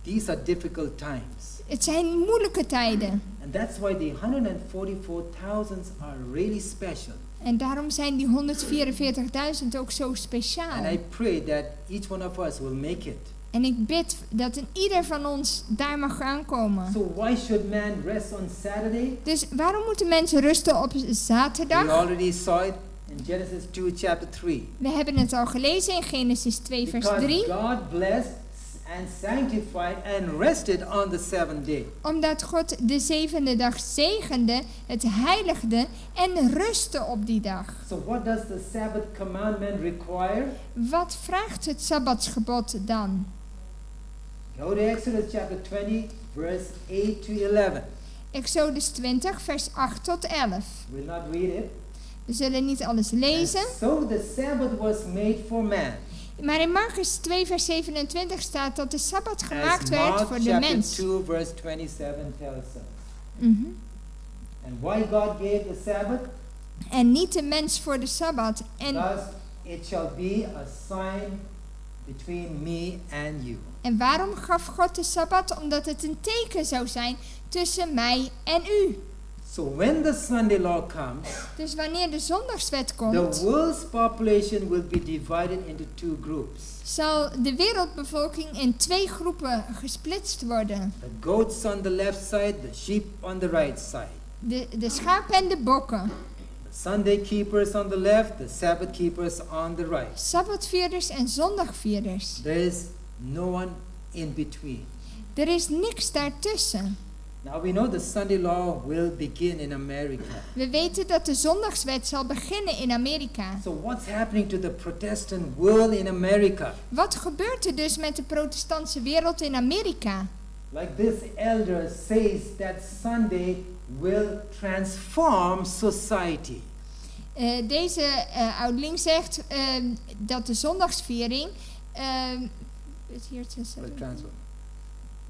These are difficult times. Het zijn moeilijke tijden. And that's why the 144,000 are really special. En daarom zijn die 144.000 ook zo speciaal. And I pray that each one of us will make it. En ik bid dat een ieder van ons daar mag aankomen. So why should man rest on Saturday? Dus waarom moeten mensen rusten op We zaterdag? already saw it in Genesis 2 chapter 3. We hebben het al gelezen in Genesis 2 vers Because 3. God blessed and sanctified and rested on the seventh day. Omdat God de zevende dag zegende, het heiligde en rustte op die dag. So what does the Sabbath commandment require? Wat vraagt het Sabbatsgebod dan? Go to Exodus chapter 20, verse 8 to 11. Exodus 20, vers 8 tot 11. We'll not read it. We zullen niet alles lezen. So the Sabbath was made for man. Maar in Marcus 2, vers 27 staat dat de Sabbat As gemaakt werd Mark voor de chapter mens. 2, verse 27 tells us. And why God gave the Sabbath? En niet de mens voor de Sabbat. En, Thus it shall be a sign between me and you. en waarom gaf God de Sabbat? Omdat het een teken zou zijn tussen mij en u. So when the Sunday law comes, Dus wanneer de zondagswet the komt, world's population will be divided into two groups. zal de wereldbevolking in twee groepen gesplitst worden. The goats on the left side, the sheep on the right side. De schapen en de bokken. The Sunday keepers on the left, the Sabbath keepers on the right. Sabbatvierders en zondagvierders. There is no one in between. Er is niks daartussen. Now we know the Sunday law will begin in America. We weten dat de zondagswet zal beginnen in Amerika. So what's happening to the Protestant world in America? Wat gebeurt er dus met de protestantse wereld in Amerika? Like this elder says that Sunday will transform society. Deze ouderling zegt dat de zondagsviering. Het hier te Will transform.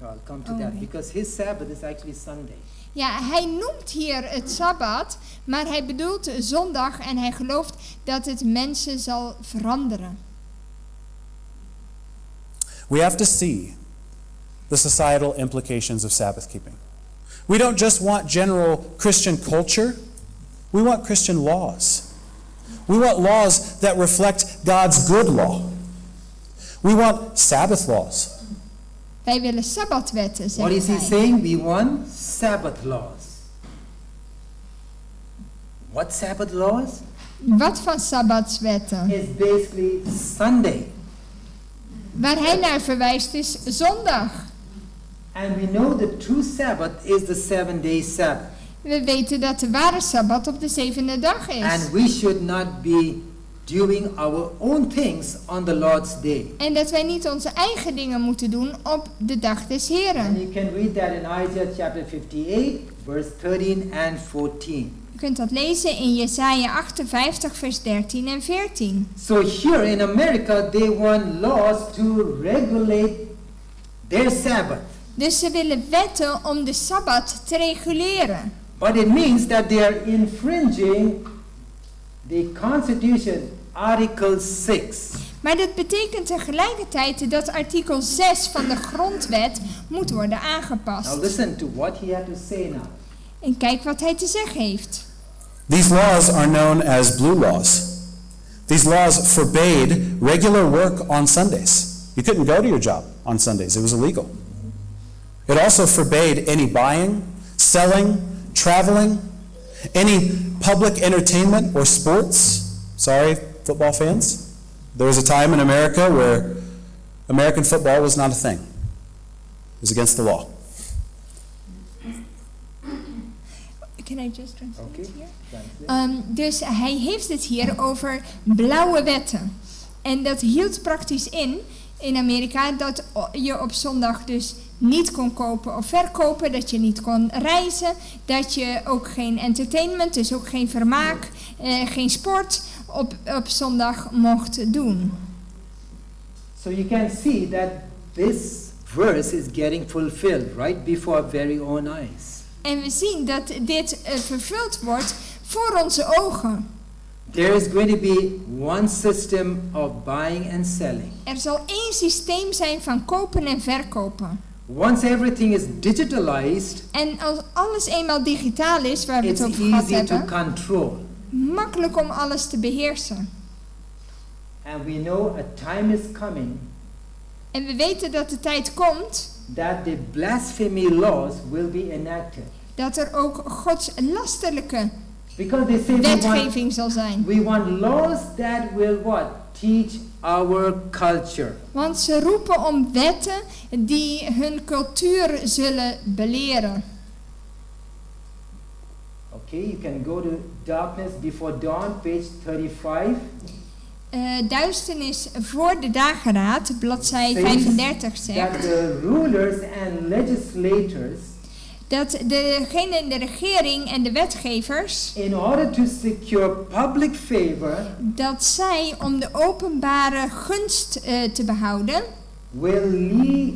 No, I'll come to Oh, that okay. because his Sabbath is actually Sunday. Ja, hij noemt hier het Sabbat, maar hij bedoelt zondag en hij gelooft dat het mensen zal veranderen. We have to see the societal implications of Sabbath keeping. We don't just want general Christian culture, we want Christian laws. We want laws that reflect God's good law. We want Sabbath laws. Wij willen Sabbatwetten, What zegt is he hij. saying? We want Sabbath laws. What Sabbath laws? Wat van Sabbatswetten? Is basically Sunday. Waar hij naar verwijst is zondag. And we know the true Sabbath is the 7-day Sabbath. We weten dat de ware Sabbat op de zevende dag is. And we should not be doing our own things on the Lord's day. En dat wij niet onze eigen dingen moeten doen op de dag des Heren. And you can read that in Isaiah chapter 58, verse 13 and 14. U kunt dat lezen in Jesaja 58, vers 13 en 14. So here in America, they want laws to regulate their Sabbath. Dus ze willen wetten om de Sabbat te reguleren. But it means that they are infringing the Constitution, Article 6. Maar dat betekent tegelijkertijd dat artikel 6 van de grondwet moet worden aangepast. Now listen to what he had to say now. En kijk wat hij te zeggen heeft. These laws are known as blue laws. These laws forbade regular work on Sundays. You couldn't go to your job on Sundays, it was illegal. It also forbade any buying, selling, traveling, any public entertainment or sports. Sorry, football fans. There was a time in America where American football was not a thing, it was against the law. Can I just translate here? Dus hij heeft het hier over blauwe wetten. En dat hield praktisch in Amerika, dat je op zondag dus niet kon kopen of verkopen, dat je niet kon reizen, dat je ook geen entertainment, dus ook geen vermaak, geen sport op zondag mocht doen. So you can see that this verse is getting fulfilled right before our very own eyes. En we zien dat dit vervuld wordt voor onze ogen. There is going to be one system of buying and selling. Er zal één systeem zijn van kopen en verkopen. Once everything is digitalized, En als alles eenmaal digitaal is, waar we het it's over gehad easy to hebben, control. makkelijk om alles te beheersen. And we know a time is coming En we weten dat de tijd komt that the blasphemy laws will be enacted. dat er ook Gods lasterlijke Because they say we want, wetgeving zal zijn. we want laws that will what? Teach our culture. Want ze roepen om wetten die hun cultuur zullen beleren. Okay, you can go to Darkness Before Dawn, page 35. Eh, duisternis voor de dageraad, bladzij Says 35 That zegt the rulers and legislators, dat degene in de regering en de wetgevers, in order to secure public favor, dat zij om de openbare gunst eh, te behouden, will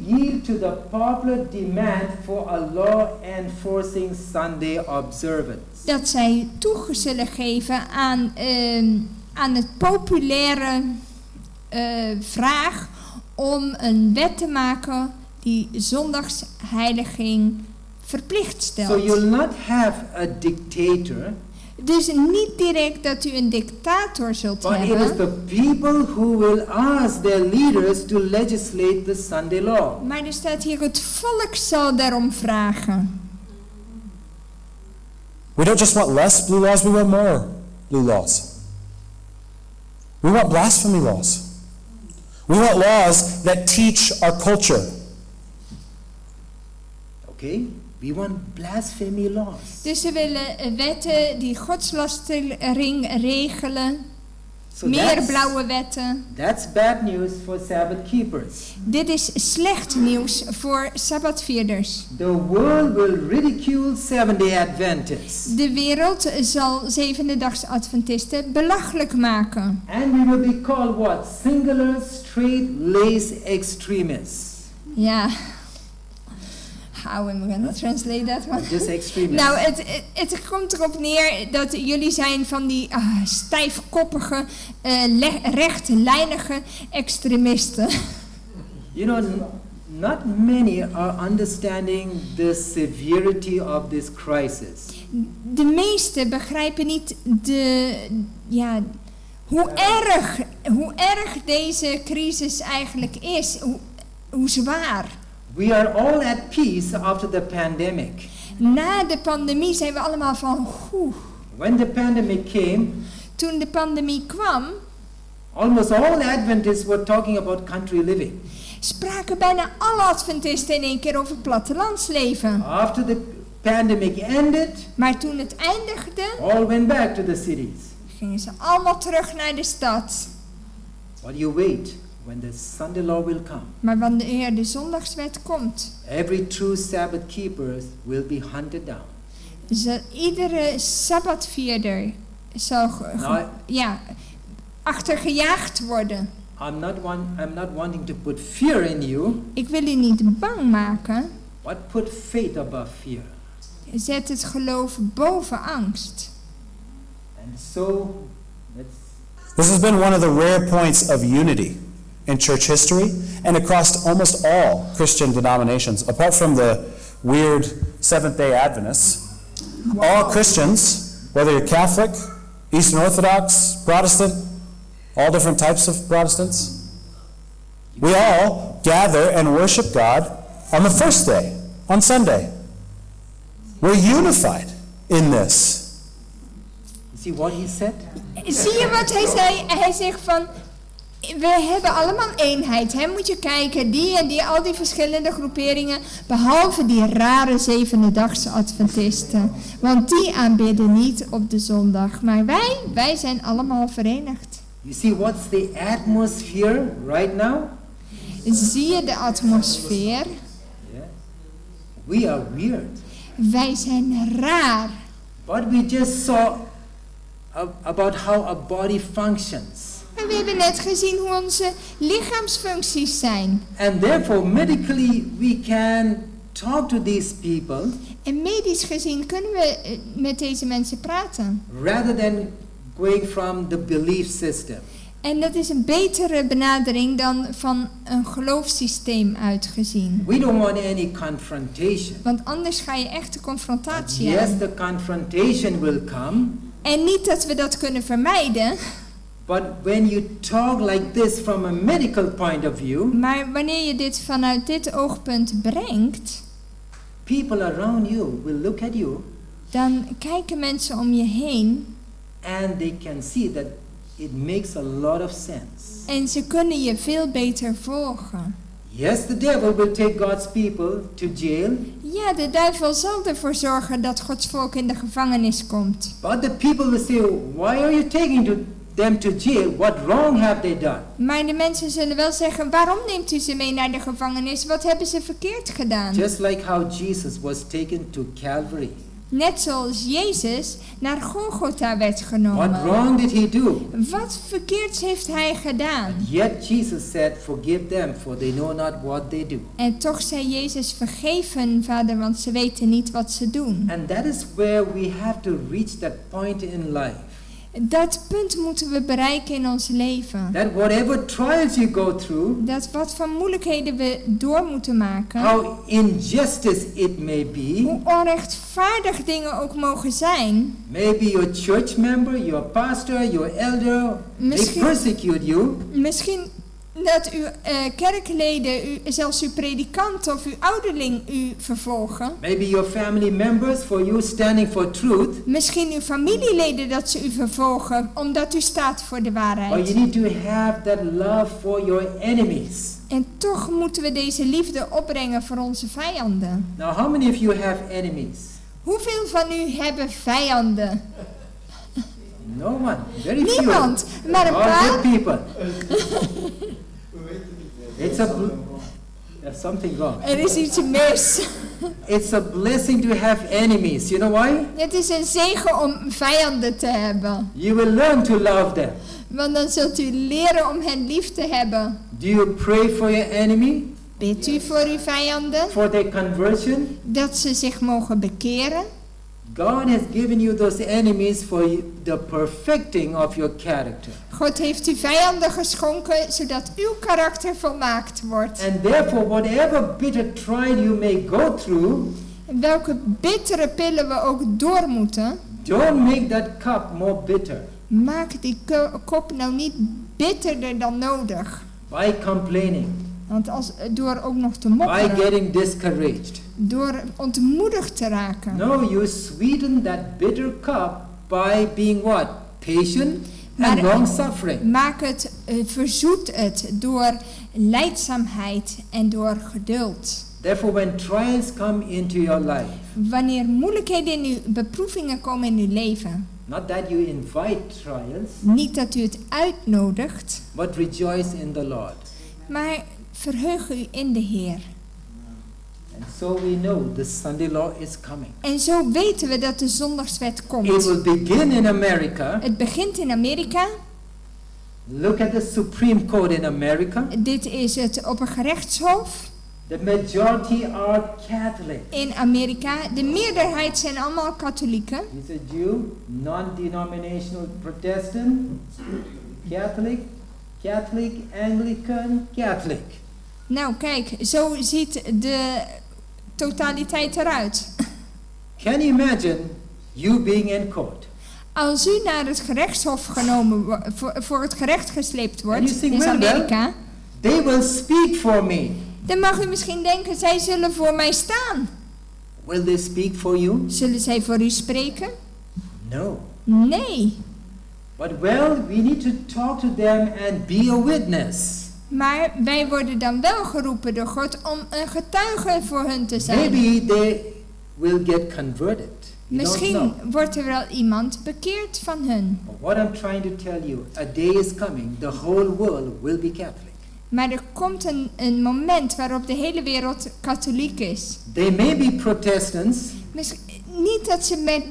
yield to the popular demand for a law enforcing Sunday observance. dat zij toe zullen geven aan, ehm, aan het populaire eh, vraag om een wet te maken die zondagsheiliging verplicht So stelt. you'll not have a dictator, Dus niet direct dat u een dictator zult but it is hebben, the people who will ask their leaders to legislate the Sunday law. maar er staat hier het volk zal daarom vragen. We don't just want less blue laws, we want more blue laws. We want blasphemy laws. We want laws that teach our culture. Okay? We want blasphemy laws. Dus ze willen eh, wetten die godslastering regelen, So meer that's- blauwe wetten. That's bad news for Sabbath keepers. Dit is slecht nieuws voor Sabbatvierders. The world will ridicule Seventh day Adventists. De wereld zal zevende-dags Adventisten belachelijk maken. And we will be called what? Singular, straight, lace extremists. Ja. How am I gonna translate that one? Just extremists. Nou, het, het, het komt erop neer dat jullie zijn van die ah, stijfkoppige, eh, rechtlijnige extremisten. You know, not many are understanding the severity of this crisis. De meesten begrijpen niet de, ja, hoe, erg, hoe erg deze crisis eigenlijk is, hoe, hoe zwaar. We are all at peace after the pandemic. Na de pandemie zijn we allemaal van, oeh. When the pandemic came, Toen de pandemie kwam, almost all Adventists were talking about country living. spraken bijna alle Adventisten in één keer over plattelandsleven. After the pandemic ended, Maar toen het eindigde, all went back to the cities. gingen ze allemaal terug naar de stad. But you wait when the Sunday law will come. Maar wanneer de zondagswet komt, Every true Sabbath keeper will be hunted down. zal iedere sabbatvierder zal Nou, ja, achtergejaagd worden. I'm not wanting to put fear in you, Ik wil u niet bang maken. but put faith above fear. Zet het geloof boven angst. And so, let's This has been one of the rare points of unity in church history and across almost all Christian denominations, apart from the weird Seventh day Adventists. All Christians, whether you're Catholic, Eastern Orthodox, Protestant, all different types of Protestants, we all gather and worship God on the first day, on Sunday. We're unified in this. see what he said. Zie je wat hij zei? Hij zegt van, we hebben allemaal eenheid. Hè? Moet je kijken, die en die, al die verschillende groeperingen, behalve die rare zevendedagse Adventisten. Want die aanbidden niet op de zondag. Maar wij, wij zijn allemaal verenigd. You see what's the atmosphere right now? Zie je de atmosfeer? We are weird. Wij zijn raar. But we just saw about how a body functions. Maar we hebben net gezien hoe onze lichaamsfuncties zijn. And therefore, medically, we can talk to these people En medisch gezien kunnen we eh, met deze mensen praten. rather than going from the belief system. En dat is een betere benadering dan van een geloofssysteem uitgezien. We don't want any confrontation. Want anders ga je echt de confrontatie Yes, aan. the confrontation will come, En niet dat we dat kunnen vermijden, but when you talk like this from a medical point of view, maar wanneer je dit vanuit dit oogpunt brengt, people around you will look at you dan kijken mensen om je heen and they can see that it makes a lot of sense. en ze kunnen je veel beter volgen. Yes, the devil will take God's people to jail, Ja, de duivel zal ervoor zorgen dat Gods volk in de gevangenis komt. but the people will say, Why are you taking them to jail? What wrong have they done? Maar de mensen zullen wel zeggen: waarom neemt u ze mee naar de gevangenis? Wat hebben ze verkeerd gedaan? Just like how Jesus was taken to Calvary. Net zoals Jezus naar Golgotha werd What genomen. wrong did he do? Wat verkeerds heeft hij gedaan? Yet Jesus said, Forgive them, for they know not what they do. En toch zei Jezus: vergeef hun, vader, want ze weten niet wat ze doen. And that is where we have to reach that point in life. Dat punt moeten we bereiken in ons leven. That whatever trials you go through, Dat wat voor moeilijkheden we door moeten maken, how injustice it may be, hoe onrechtvaardig dingen ook mogen zijn, maybe your church member, your pastor, your elder, they Misschien- persecute you. Misschien dat uw kerkleden, u, zelfs uw predikant of uw ouderling u vervolgen. Maybe your family members for you standing for truth. Misschien uw familieleden dat ze u vervolgen omdat u staat voor de But waarheid. you need to have that love for your enemies. En toch moeten we deze liefde opbrengen voor onze vijanden. Now, how many of you have enemies? Hoeveel van u hebben vijanden? No one. Very few. Niemand, maar een All paar. good people. It's a there's something wrong. Er is iets mis. It's a blessing to have enemies. You know why? Het is een zegen om vijanden te hebben. You will learn to love them. Want dan zult u leren om hen lief te hebben. Do you pray for your enemy? Bidt u voor uw vijanden? For their conversion? Dat ze zich mogen bekeren. God has given you those enemies for the perfecting of your character. God heeft u vijanden geschonken, zodat uw karakter volmaakt wordt. And therefore, whatever bitter trial you may go through, En welke bittere pillen we ook door moeten, don't make that cup more bitter maak die kop nou niet bitterder dan nodig. by complaining, Want als, door ook nog te by mopperen, getting discouraged. door ontmoedigd te raken. No, you sweeten that bitter cup by being what? Patient and Maar- long suffering. Maak het, verzoet het door lijdzaamheid en door geduld. Therefore, when trials come into your life, Wanneer moeilijkheden in uw beproevingen komen in uw leven, not that you invite trials, niet dat u het uitnodigt, but rejoice in the Lord. maar verheug u in de Heer. And so we know the Sunday law is coming. En zo weten we dat de zondagswet It komt. will begin in America. Het begint in Amerika. Look at the Supreme Court in America. Dit is het Oppergerechtshof The majority are Catholic. in Amerika. De meerderheid zijn allemaal katholieken. He's a Jew, non-denominational Protestant, Catholic, Catholic, Anglican, Catholic. Nou kijk, zo ziet de totaliteit eruit. Can you imagine you being in court? Als u naar het gerechtshof genomen voor het gerecht gesleept And wordt you think, in well, well, Amerika, they will speak for me. dan mag u misschien denken, zij zullen voor mij staan. Will they speak for you? Zullen zij voor u spreken? No. Nee. But well, we need to talk to them and be a witness. Maar wij worden dan wel geroepen door God om een getuige voor hun te zijn. Maybe they will get converted. You don't Misschien know. wordt er wel iemand bekeerd van hun. But what I'm trying to tell you, a day is coming, the whole world will be Catholic. Maar er komt een moment waarop de hele wereld katholiek is. They may be Protestants, Niet dat ze met,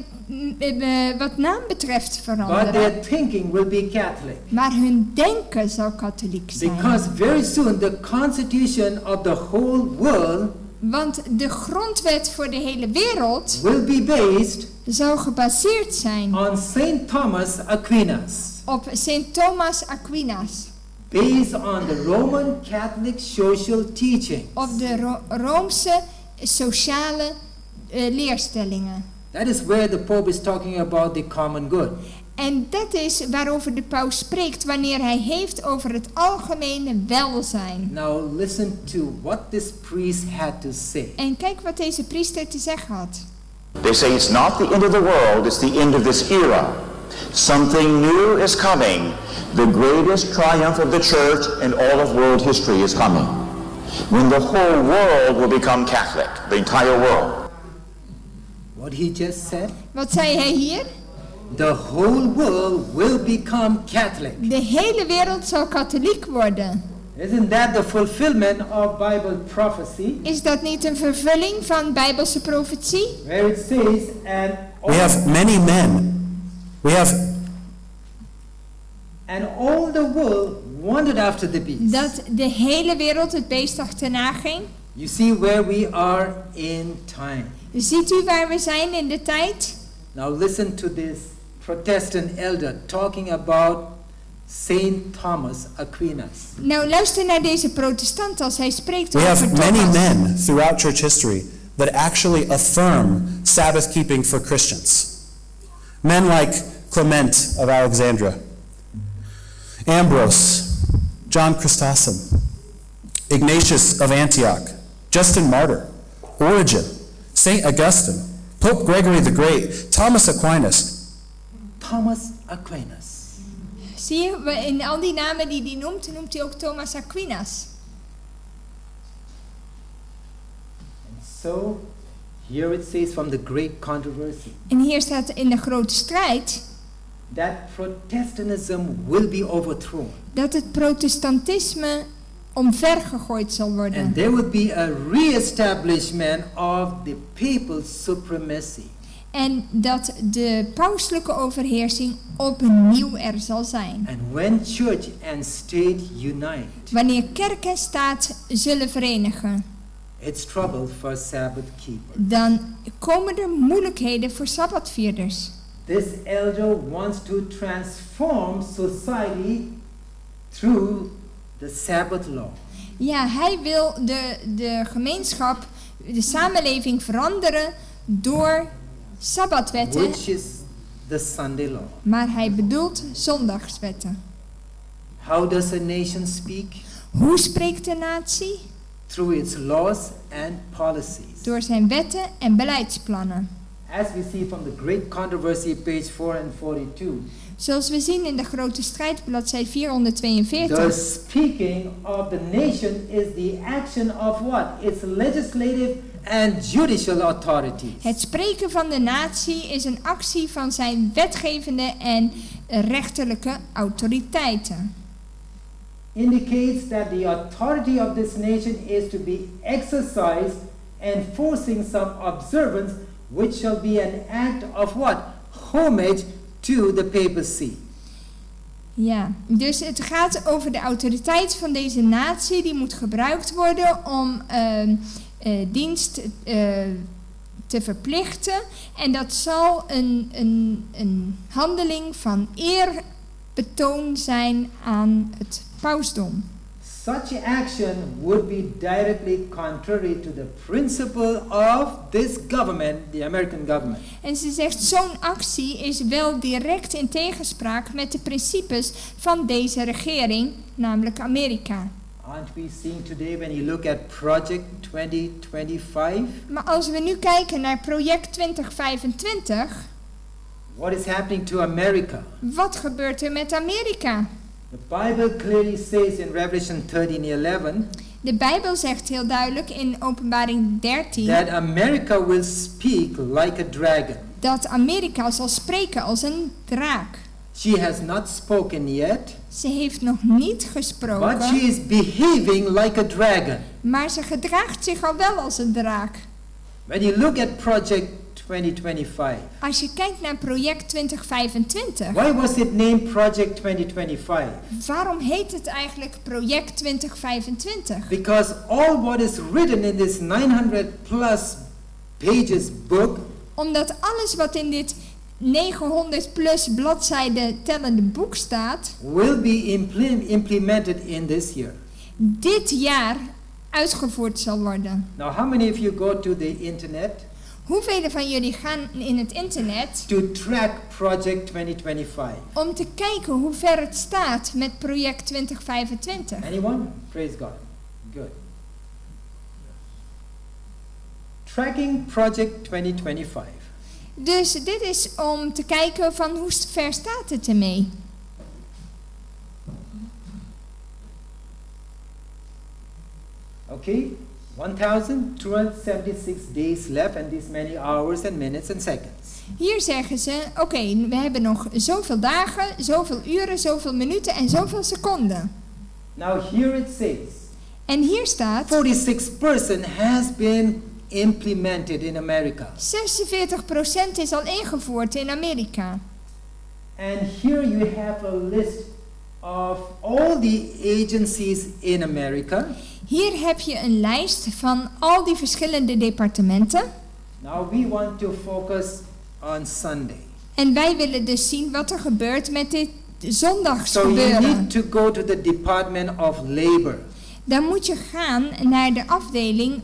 wat naam betreft but veranderen. their thinking will be Catholic. Maar hun denken zal katholiek zijn. Because very soon the constitution of the whole world Want de grondwet voor de hele wereld will be based zal gebaseerd zijn on St. Thomas Aquinas, op Sint Thomas Aquinas, based on the Roman Catholic social teaching. Op de Roomse sociale leerstellingen. That is where the Pope is talking about the common good. En dat is waarover de paus spreekt wanneer hij heeft over het algemene welzijn. Now listen to what this priest had to say. En kijk wat deze priester te zeggen had. They say it's not the end of the world, it's the end of this era. Something new is coming. The greatest triumph of the church in all of world history is coming. When the whole world will become Catholic, the entire world. What he just said? Wat zei hij hier? The whole world will become Catholic. De hele wereld zal katholiek worden. Isn't that the fulfillment of Bible prophecy? Is dat niet een vervulling van Bijbelse profetie? Where it says, and We have many men. We have and all the world wandered after the beast. Dat de hele wereld het beest achterna ging? You see where we are in time. Ziet u waar we zijn in de tijd? Now listen to this Protestant elder talking about Saint Thomas Aquinas. Nou, luister naar deze protestant als hij spreekt We over have many Thomas. men throughout church history that actually affirm Sabbath keeping for Christians. Men like Clement of Alexandria, Ambrose, John Chrysostom, Ignatius of Antioch, Justin Martyr, Origen, St. Augustine, Pope Gregory the Great, Thomas Aquinas. Thomas Aquinas. Zie je, in al die namen die hij noemt, noemt hij ook Thomas Aquinas. And so here it says from the great controversy En hier staat in de grote strijd that Protestantism will be overthrown. Dat het protestantisme omvergegooid zal worden. And there will be a re-establishment of the papal supremacy. En dat de pauselijke overheersing opnieuw er zal zijn. And when church and state unite, Wanneer kerk en staat zullen verenigen, it's trouble for Sabbath keepers. Dan komen er moeilijkheden voor sabbatvierders. This elder wants to transform society through the Sabbath law. Ja, hij wil de gemeenschap, de samenleving veranderen door sabbatwetten, Which is the Sunday law. Maar hij bedoelt zondagswetten. How does a nation speak? Hoe spreekt de natie? Through its laws and policies. Door zijn wetten en beleidsplannen. As we see from the Great Controversy, page 442. Zoals we zien in de grote strijd, bladzij 442. The speaking of the nation is the action of what? Its legislative and judicial authorities. Het spreken van de natie is een actie van zijn wetgevende en rechterlijke autoriteiten. Indicates that the authority of this nation is to be exercised, enforcing some observance, which shall be an act of what? Homage to the papacy. Ja, dus het gaat over de autoriteit van deze natie die moet gebruikt worden om dienst te verplichten. En dat zal een handeling van eerbetoon zijn aan het pausdom. Such action would be directly contrary to the principle of this government, the American government. En ze zegt, zo'n actie is wel direct in tegenspraak met de principes van deze regering, namelijk Amerika. Aren't we seeing today when you look at Project 2025? Maar als we nu kijken naar project 2025, What is happening to America? Wat gebeurt er met Amerika? The Bible clearly says in Revelation 13:11 De Bijbel zegt heel duidelijk in Openbaring 13 that America will speak like a dragon. Dat Amerika zal spreken als een draak. She has not spoken yet, Ze heeft nog niet gesproken, but she is behaving like a dragon. Maar ze gedraagt zich al wel als een draak. When you look at Project 2025, Als je kijkt naar project 2025, why was it named Project 2025? waarom heet het eigenlijk project 2025? Because all what is written in this 900 plus pages book Omdat alles wat in dit 900 plus bladzijden tellende boek staat, will be implemented in this year. dit jaar uitgevoerd zal worden. Now, how many of you go to the internet Hoeveel van jullie gaan in het internet to track Project 2025? om te kijken hoe ver het staat met project 2025? Anyone? Praise God. Good. Tracking Project 2025. Dus dit is om te kijken van hoe ver staat het ermee. Okay, 1,276 days left, and this many hours and minutes and seconds. Hier zeggen ze, oké, we hebben nog zoveel dagen, zoveel uren, zoveel minuten en zoveel seconden. Now, here it says En hier staat, 46% has been implemented in America. 46% is al ingevoerd in Amerika. And here you have a list of all the agencies in America. Hier heb je een lijst van al die verschillende departementen. Now we want to focus on Sunday. En wij willen dus zien wat er gebeurt met dit So you zondagsgebeuren. need to go to the Department of Labor. Dan moet je gaan naar de afdeling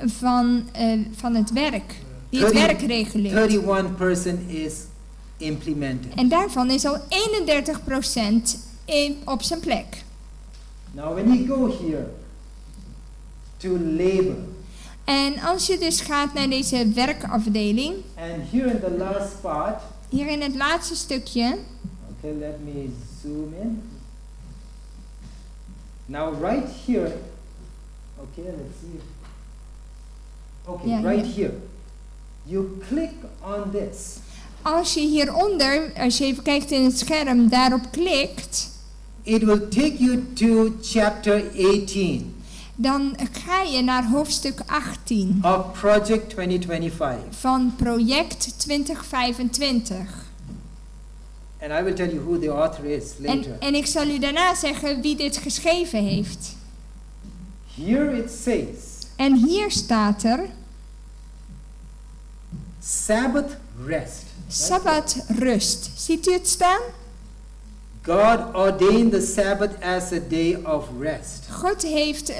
van het werk, die het werk reguleert. 31% is implemented. En daarvan is al 31% op zijn plek. Now when you go here to labor, En als je dus gaat naar deze werkafdeling, and here in the last part, hier in het laatste stukje, okay, let me zoom in. Now right here, okay, let's see. Okay, Yeah, right yeah. here. You click on this. Als je hieronder, als je even kijkt in het scherm, daarop klikt, It will take you to chapter 18 dan ga je naar hoofdstuk 18 of Project 2025. van project 2025. And I will tell you who the author is later. En ik zal u daarna zeggen wie dit geschreven heeft. Here it says En hier staat er Sabbath rest. Sabbatrust. Ziet u het staan? God ordained the Sabbath as a day of rest. God heeft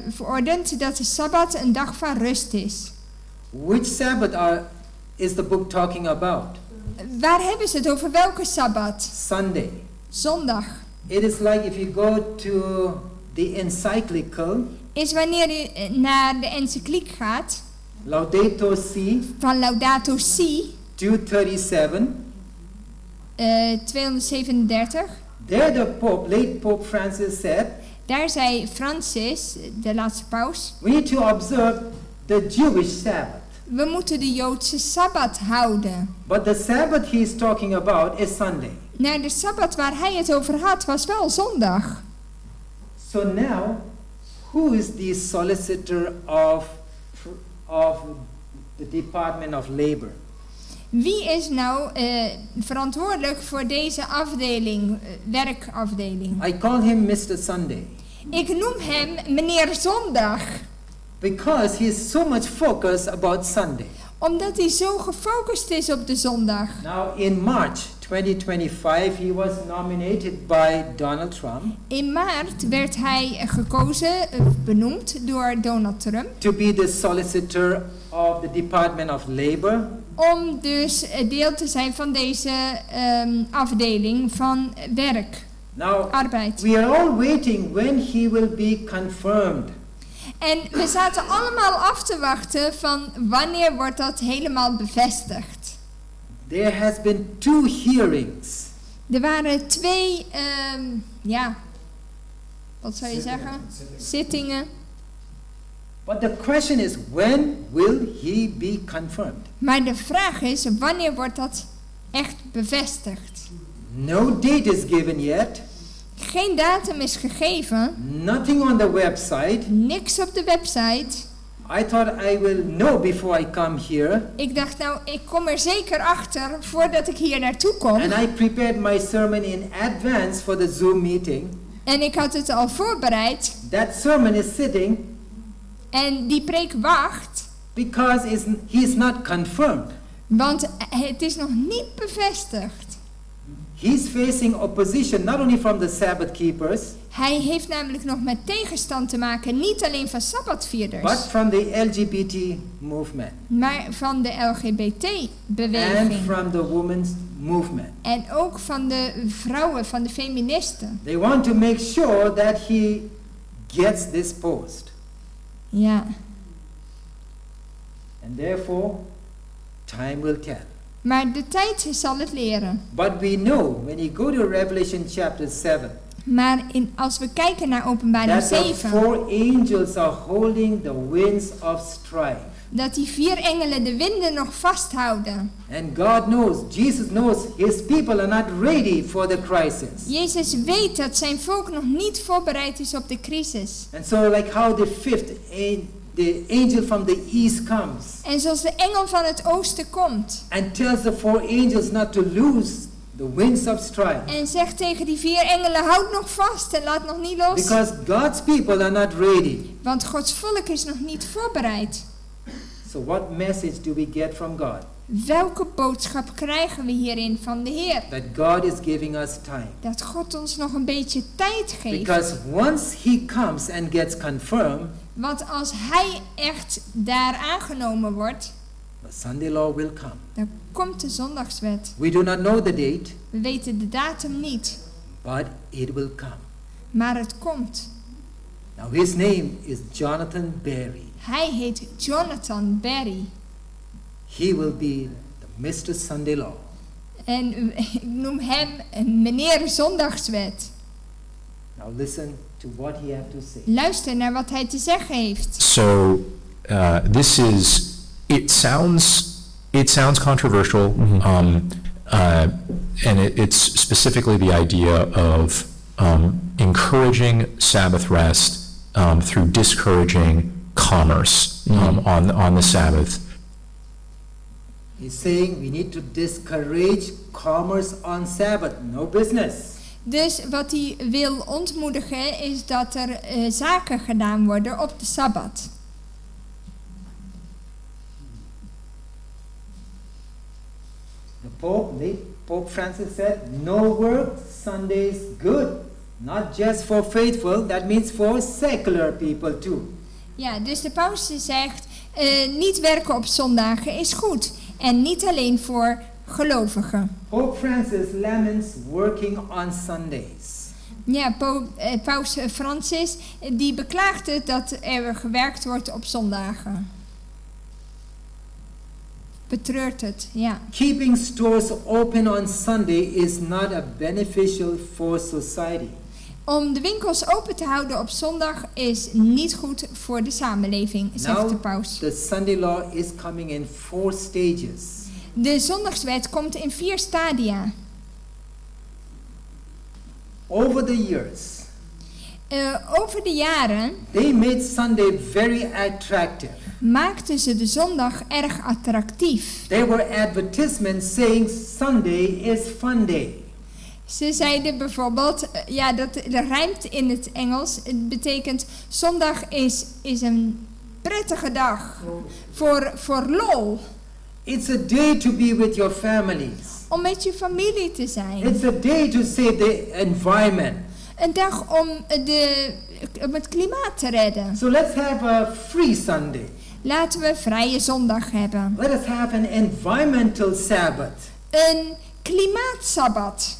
verordend dat de Sabbat een dag van rust is. Which Sabbath is the book talking about? Waar hebben ze het over? Welke Sabbat? Sunday. Zondag. It is like if you go to the encyclical Is wanneer u naar de encycliek gaat Laudato Si van Laudato Si 237. 237. There the Pope, late Pope Francis said, Daar zei Francis, de laatste paus, we need to observe the Jewish Sabbath. we moeten de Joodse Sabbat houden. But the Sabbath he is talking about is Sunday. Nou, de Sabbat waar hij het over had was wel zondag. So now, who is the solicitor of the Department of Labor? Wie is nou verantwoordelijk voor deze afdeling, werkafdeling? I call him Mr. Sunday Ik noem hem meneer Zondag, because he is so much focused about Sunday. omdat hij zo gefocust is op de zondag. Now, in March 2025, he was nominated by Donald Trump In maart werd hij gekozen, benoemd door Donald Trump, to be the solicitor of the Department of Labor. om dus deel te zijn van deze afdeling van werk, Now, arbeid. we are all waiting when he will be confirmed. En we zaten allemaal af te wachten van wanneer wordt dat helemaal bevestigd. There has been 2 hearings. Er waren 2, ja, wat zou je zeggen? Zittingen. But the question is, when will he be confirmed? Maar de vraag is, wanneer wordt dat echt bevestigd? No date is given yet. Geen datum is gegeven. Nothing on the website. Niks op de website. I thought I will know before I come here. Ik dacht nou, ik kom er zeker achter voordat ik hier naartoe kom. And I prepared my sermon in advance for the Zoom meeting. En ik had het al voorbereid. That sermon is sitting En die preek wacht, because he's not confirmed. Want het is nog niet bevestigd. He's facing opposition not only from the Sabbath keepers, Hij heeft namelijk nog met tegenstand te maken, niet alleen van sabbatvierders, but from the LGBT movement maar van de and LGBT-beweging. from the women's movement. En ook van de vrouwen, van de feministen. They want to make sure that he gets this post. Ja, And therefore, time will tell. Maar de tijd zal het leren. But we know when you go to Revelation chapter 7 Maar als we kijken naar Openbaring that the 7, four angels are holding the winds of strife. Dat die vier engelen de winden nog vasthouden. And God knows, Jesus knows, his people are not ready for the crisis. Jezus weet dat zijn volk nog niet voorbereid is op de crisis. And so, like how the fifth, the angel from the east comes En zoals de engel van het oosten komt and tells the four angels not to lose the winds of strife. En zegt tegen die vier engelen, houd nog vast en laat nog niet los. Because God's people are not ready. Want Gods volk is nog niet voorbereid. So, what message do we get from God? Welke boodschap krijgen we hierin van de Heer? That God is giving us time. Dat God ons nog een beetje tijd geeft. Because once He comes and gets confirmed, Want als Hij echt daar aangenomen wordt, the Sunday law will come. Dan komt de zondagswet. We do not know the date, We weten de datum niet, but it will come. Maar het komt. Now, his name is Jonathan Berry. Hij heet Jonathan Berry. He will be the Mr. Sunday Law. En ik noem hem meneer Zondagswet. Now, listen to what he had to say. Luister naar wat hij te zeggen heeft. So it sounds controversial, and it's specifically the idea of encouraging Sabbath rest through discouraging commerce on the Sabbath. He's saying we need to discourage commerce on Sabbath, no business. Dus wat hij wil ontmoedigen is dat er zaken gedaan worden op de Sabbat. The Pope, late Pope Francis said, "No work, Sundays good." Not just for faithful, that means for secular people too. Ja, dus de paus zegt, niet werken op zondagen is goed. En niet alleen voor gelovigen. Pope Francis laments working on Sundays. Ja, paus Francis die beklaagt het dat er gewerkt wordt op zondagen. Betreurt het, ja. Keeping stores open on Sunday is not a beneficial for society. Om de winkels open te houden op zondag is niet goed voor de samenleving, zegt Now, de paus. the Sunday law is coming in four stages. De zondagswet komt in vier stadia. Over the years, Over de jaren they made Sunday very attractive. Maakten ze de zondag erg attractief. There were advertisements saying Sunday is fun day. Ze zeiden bijvoorbeeld, ja, dat rijmt in het Engels. Het betekent zondag is een prettige dag voor lol. It's a day to be with your families. Om met je familie te zijn. It's a day to save the environment. Een dag om het klimaat te redden. So let's have a free Sunday. Laten we vrije zondag hebben. Let us have an environmental Sabbath. Een klimaatsabbat.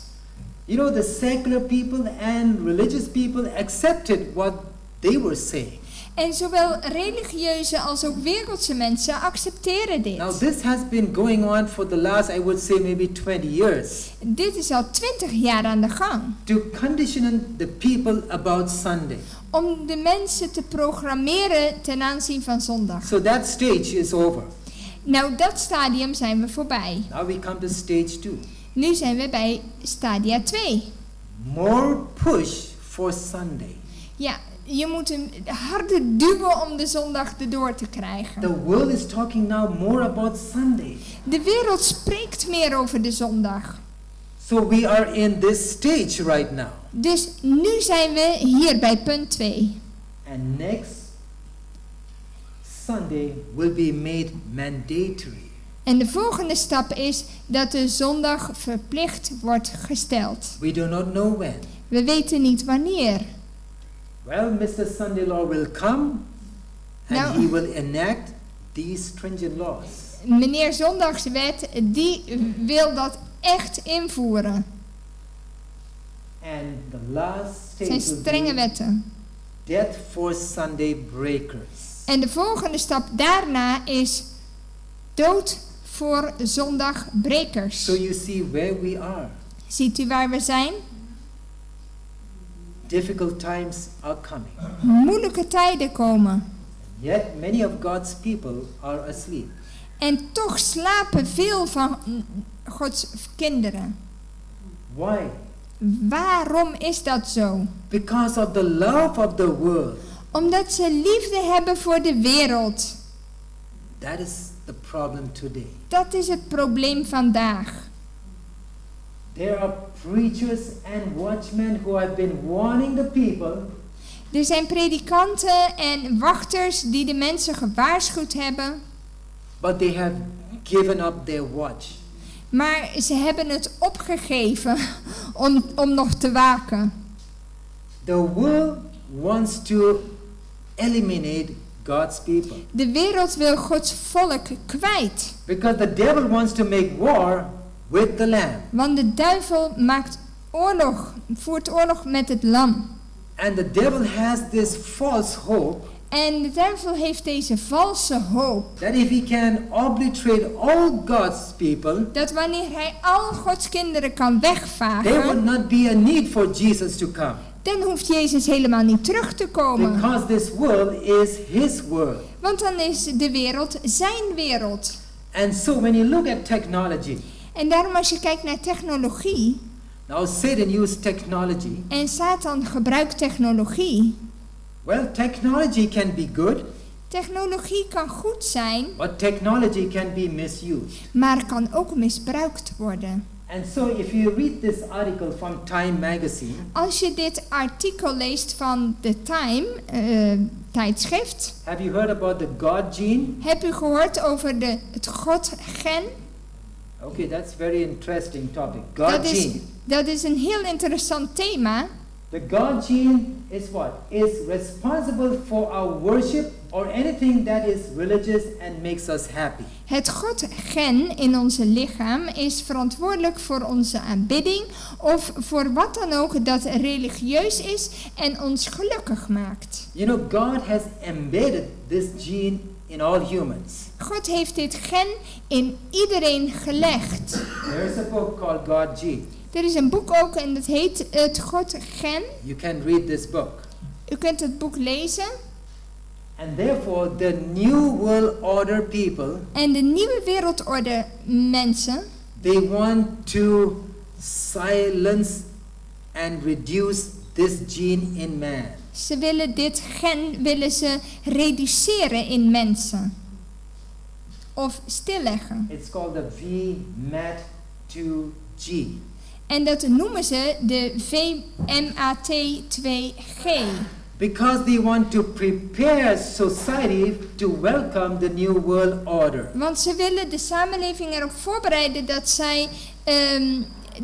The secular people and religious people accepted what they were saying. En zowel religieuze als ook wereldse mensen accepteren dit. Now, this has been going on for the last, I would say, maybe 20 years. Dit is al 20 jaar aan de gang. To condition the people about Sunday. Om de mensen te programmeren ten aanzien van zondag. So that stage is over. Nou, dat stadium zijn we voorbij. Now we come to stage 2. Nu zijn we bij stadia 2. More push for Sunday. Ja, Je moet hem harder duwen om de zondag erdoor te krijgen. The world is talking now more about Sunday. De wereld spreekt meer over de zondag. So we are in this stage right now. Dus nu zijn we hier bij punt 2. And next Sunday will be made mandatory. En de volgende stap is dat de zondag verplicht wordt gesteld. We do not know when. We weten niet wanneer. Well, Mr. Sunday Law will come and Now- he will enact these stringent laws. Meneer Zondagswet, die wil dat echt invoeren. And the last Het zijn stage will strenge be wetten. death for Sunday breakers. En de volgende stap daarna is dood voor zondagbrekers. So you see where we are. Ziet u waar we zijn? Difficult times are coming. Moeilijke tijden komen. Yet many of God's people are asleep. En toch slapen veel van Gods kinderen. Why? Waarom is dat zo? Because of the love of the world. Omdat ze liefde hebben voor de wereld. That is the problem today. Dat is het probleem vandaag. There are preachers and watchmen who have been warning the people Er zijn predikanten en wachters die de mensen gewaarschuwd hebben, but they have given up their watch. maar ze hebben het opgegeven om nog te waken. The world wants to eliminate God's people De wereld wil Gods volk kwijt, because the devil wants to make war with the lamb. want de duivel maakt oorlog, voert oorlog met het lam. And the devil has this false hope En de duivel heeft deze valse hoop that if he can obliterate all God's people, dat wanneer hij al Gods kinderen kan there would wegvagen, not be a need for Jesus to come dan hoeft Jezus helemaal niet terug te komen. because this world is his world. Want dan is de wereld zijn wereld. And so when you look at technology, En daarom als je kijkt naar technologie, now Satan used technology. en Satan gebruikt technologie. Well, technology can be good, Technologie kan goed zijn, but technology can be misused. maar kan ook misbruikt worden. And so if you read this article from Time magazine, Als je dit artikel leest van The Time tijdschrift, have you heard about the God gene? heb u gehoord over het God-gen? Okay, that's very interesting topic. God Dat is, gene. dat is een heel interessant thema. The God gene is what? Is responsible for our worship or anything that is religious and makes us happy. Het God-gen in onze lichaam is verantwoordelijk voor onze aanbidding of voor wat dan ook dat religieus is en ons gelukkig maakt. You know, God has embedded this gene in all humans. God heeft dit gen in iedereen gelegd. There is a book called God Gene. Er is een boek ook en dat heet Het God-gen. You can read this book. U kunt het boek lezen. And therefore, the New World Order people, En de nieuwe wereldorde mensen, they want to silence and reduce this gene in man. ze willen dit gen willen ze reduceren in mensen. Of stilleggen. It's called the VMAT2G. En dat noemen ze de VMAT2G. Because they want to prepare society to welcome the New World Order. Want ze willen de samenleving erop voorbereiden dat zij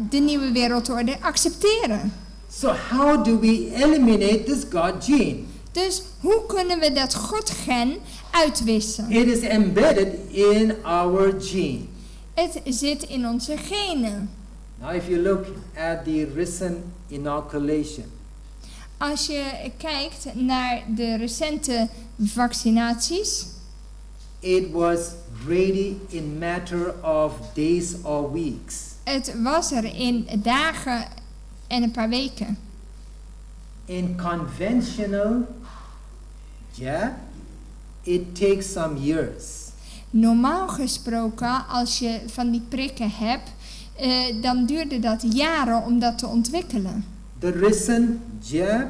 de nieuwe wereldorde accepteren. So how do we eliminate this God gene? Dus hoe kunnen we dat God-gen uitwissen? It is embedded in our gene. Het zit in onze genen. Now if you look at the recent inoculation, Als je kijkt naar de recente vaccinaties, it was ready in matter of days or weeks. het was er in dagen en een paar weken. In conventional jab, it takes some years. Normaal gesproken, als je van die prikken hebt, dan duurde dat jaren om dat te ontwikkelen. The recent jab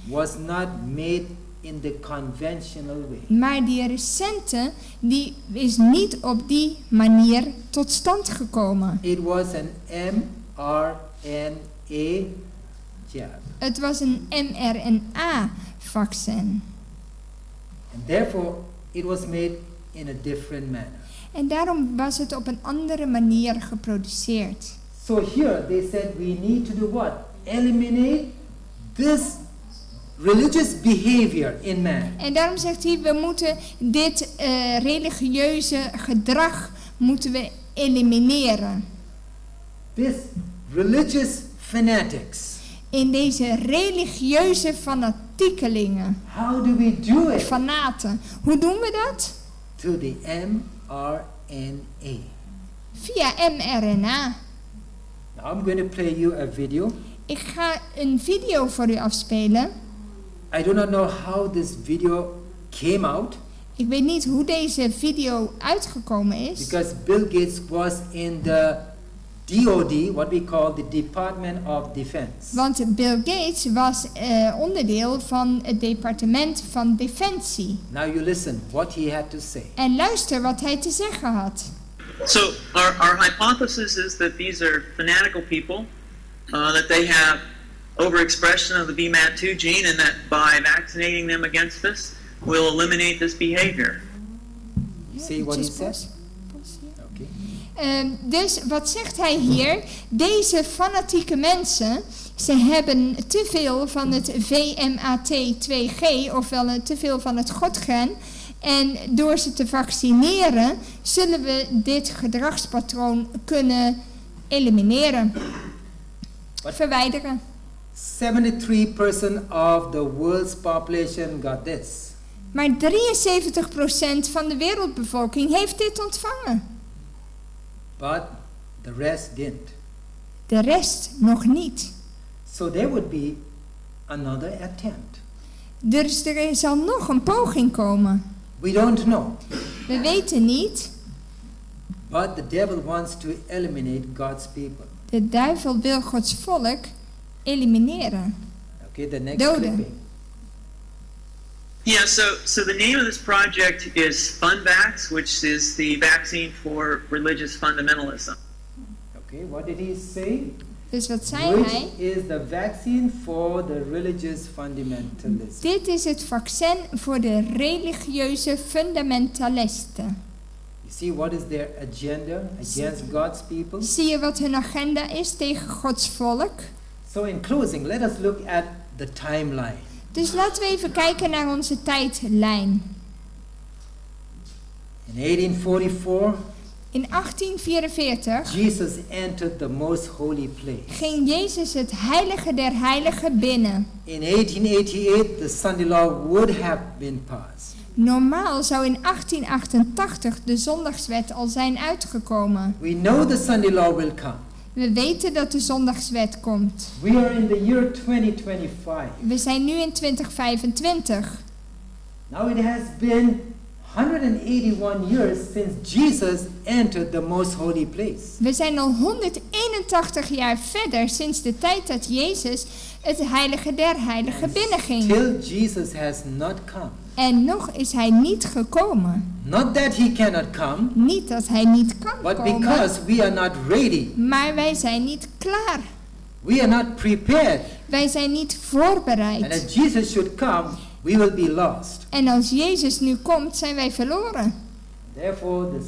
was not made in the conventional way. Maar die recente, die is niet op die manier tot stand gekomen. It was an mRNA jab. Het was een mRNA-vaccin. And therefore, it was made in a different manner. En daarom was het op een andere manier geproduceerd. So here they said we need to do what? Eliminate this religious behavior in man. En daarom zegt hij, we moeten dit religieuze gedrag moeten we elimineren. This religious fanatics. In deze religieuze fanatiekelingen. How do we do it? Fanaten. Hoe doen we dat? Through the mRNA. Via mRNA. Now I'm going to play you a video. Ik ga een video voor u afspelen. I do not know how this video came out. Ik weet niet hoe deze video uitgekomen is. Because Bill Gates was in the DoD, what we call the Department of Defense. Want Bill Gates was onderdeel van het departement van Defensie. Now you listen what he had to say. En luister wat hij te zeggen had. So our hypothesis is that these are fanatical people, that they have overexpression of the VMAT2 gene, and that by vaccinating them against this, we'll eliminate this behavior. You see what he said? Dus wat zegt hij hier? Deze fanatieke mensen, ze hebben te veel van het VMAT2G, ofwel te veel van het godgen. En door ze te vaccineren, zullen we dit gedragspatroon kunnen elimineren, verwijderen. 73% of the world's population got this. Maar 73% van de wereldbevolking heeft dit ontvangen. But the rest didn't. De rest nog niet. So there would be another attempt. Dus er zal nog een poging komen. We don't know. We weten niet. But the devil wants to eliminate God's people. De duivel wil Gods volk elimineren. Okay, the next Doden. clipping. Yeah, so the name of this project is FunVax, which is the vaccine for religious fundamentalism. Okay, what did he say? Dus wat zei Which hij? is the vaccine for the religious fundamentalism. Dit is het vaccin voor de religieuze fundamentalisten. You see what is their agenda against God's people? Zie je wat hun agenda is tegen Gods volk? So in closing, let us look at the timeline. Dus laten we even kijken naar onze tijdlijn. In 1844, In 1844 Jesus entered the most holy place. ging Jezus het heilige der heiligen binnen. In 1888, the Sunday law would have been passed. Normaal zou in 1888 de zondagswet al zijn uitgekomen. We know the Sunday law will come. We weten dat de zondagswet komt. We are in the year 2025. We zijn nu in 2025. Now it has been 181 years since Jesus entered the most holy place. We zijn al 181 jaar verder sinds de tijd dat Jezus het heilige der heiligen binnenging. Till Jesus has not come. En nog is hij niet gekomen. Not that he cannot come, Niet dat hij niet kan but komen, because we are not ready. maar wij zijn niet klaar. We are not prepared. Wij zijn niet And voorbereid. if Jesus should come, we will be lost. En als Jezus nu komt, zijn wij verloren. Therefore, this,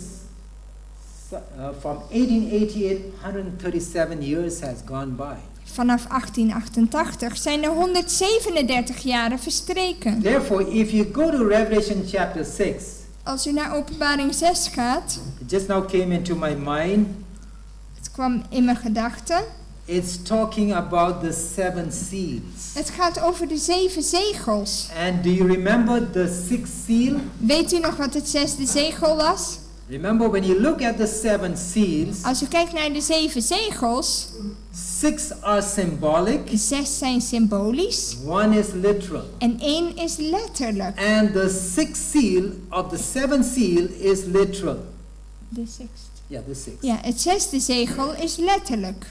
from 1888, 137 years has gone by. Vanaf 1888 zijn er 137 jaren verstreken. Therefore, if you go to Revelation chapter 6, Als u naar Openbaring 6 gaat, it just now came into my mind, het kwam in mijn gedachten. it's talking about the seven seals. Het gaat over de zeven zegels. And do you remember the sixth seal? Weet u nog wat het zesde zegel was? Remember when you look at the seven seals, Als u kijkt naar de zeven zegels, six are symbolic, zes zijn symbolisch one is literal. en één is letterlijk. And the sixth seal of the seventh seal is literal. De sixth. Yeah, the sixth. Ja, het zesde zegel is letterlijk.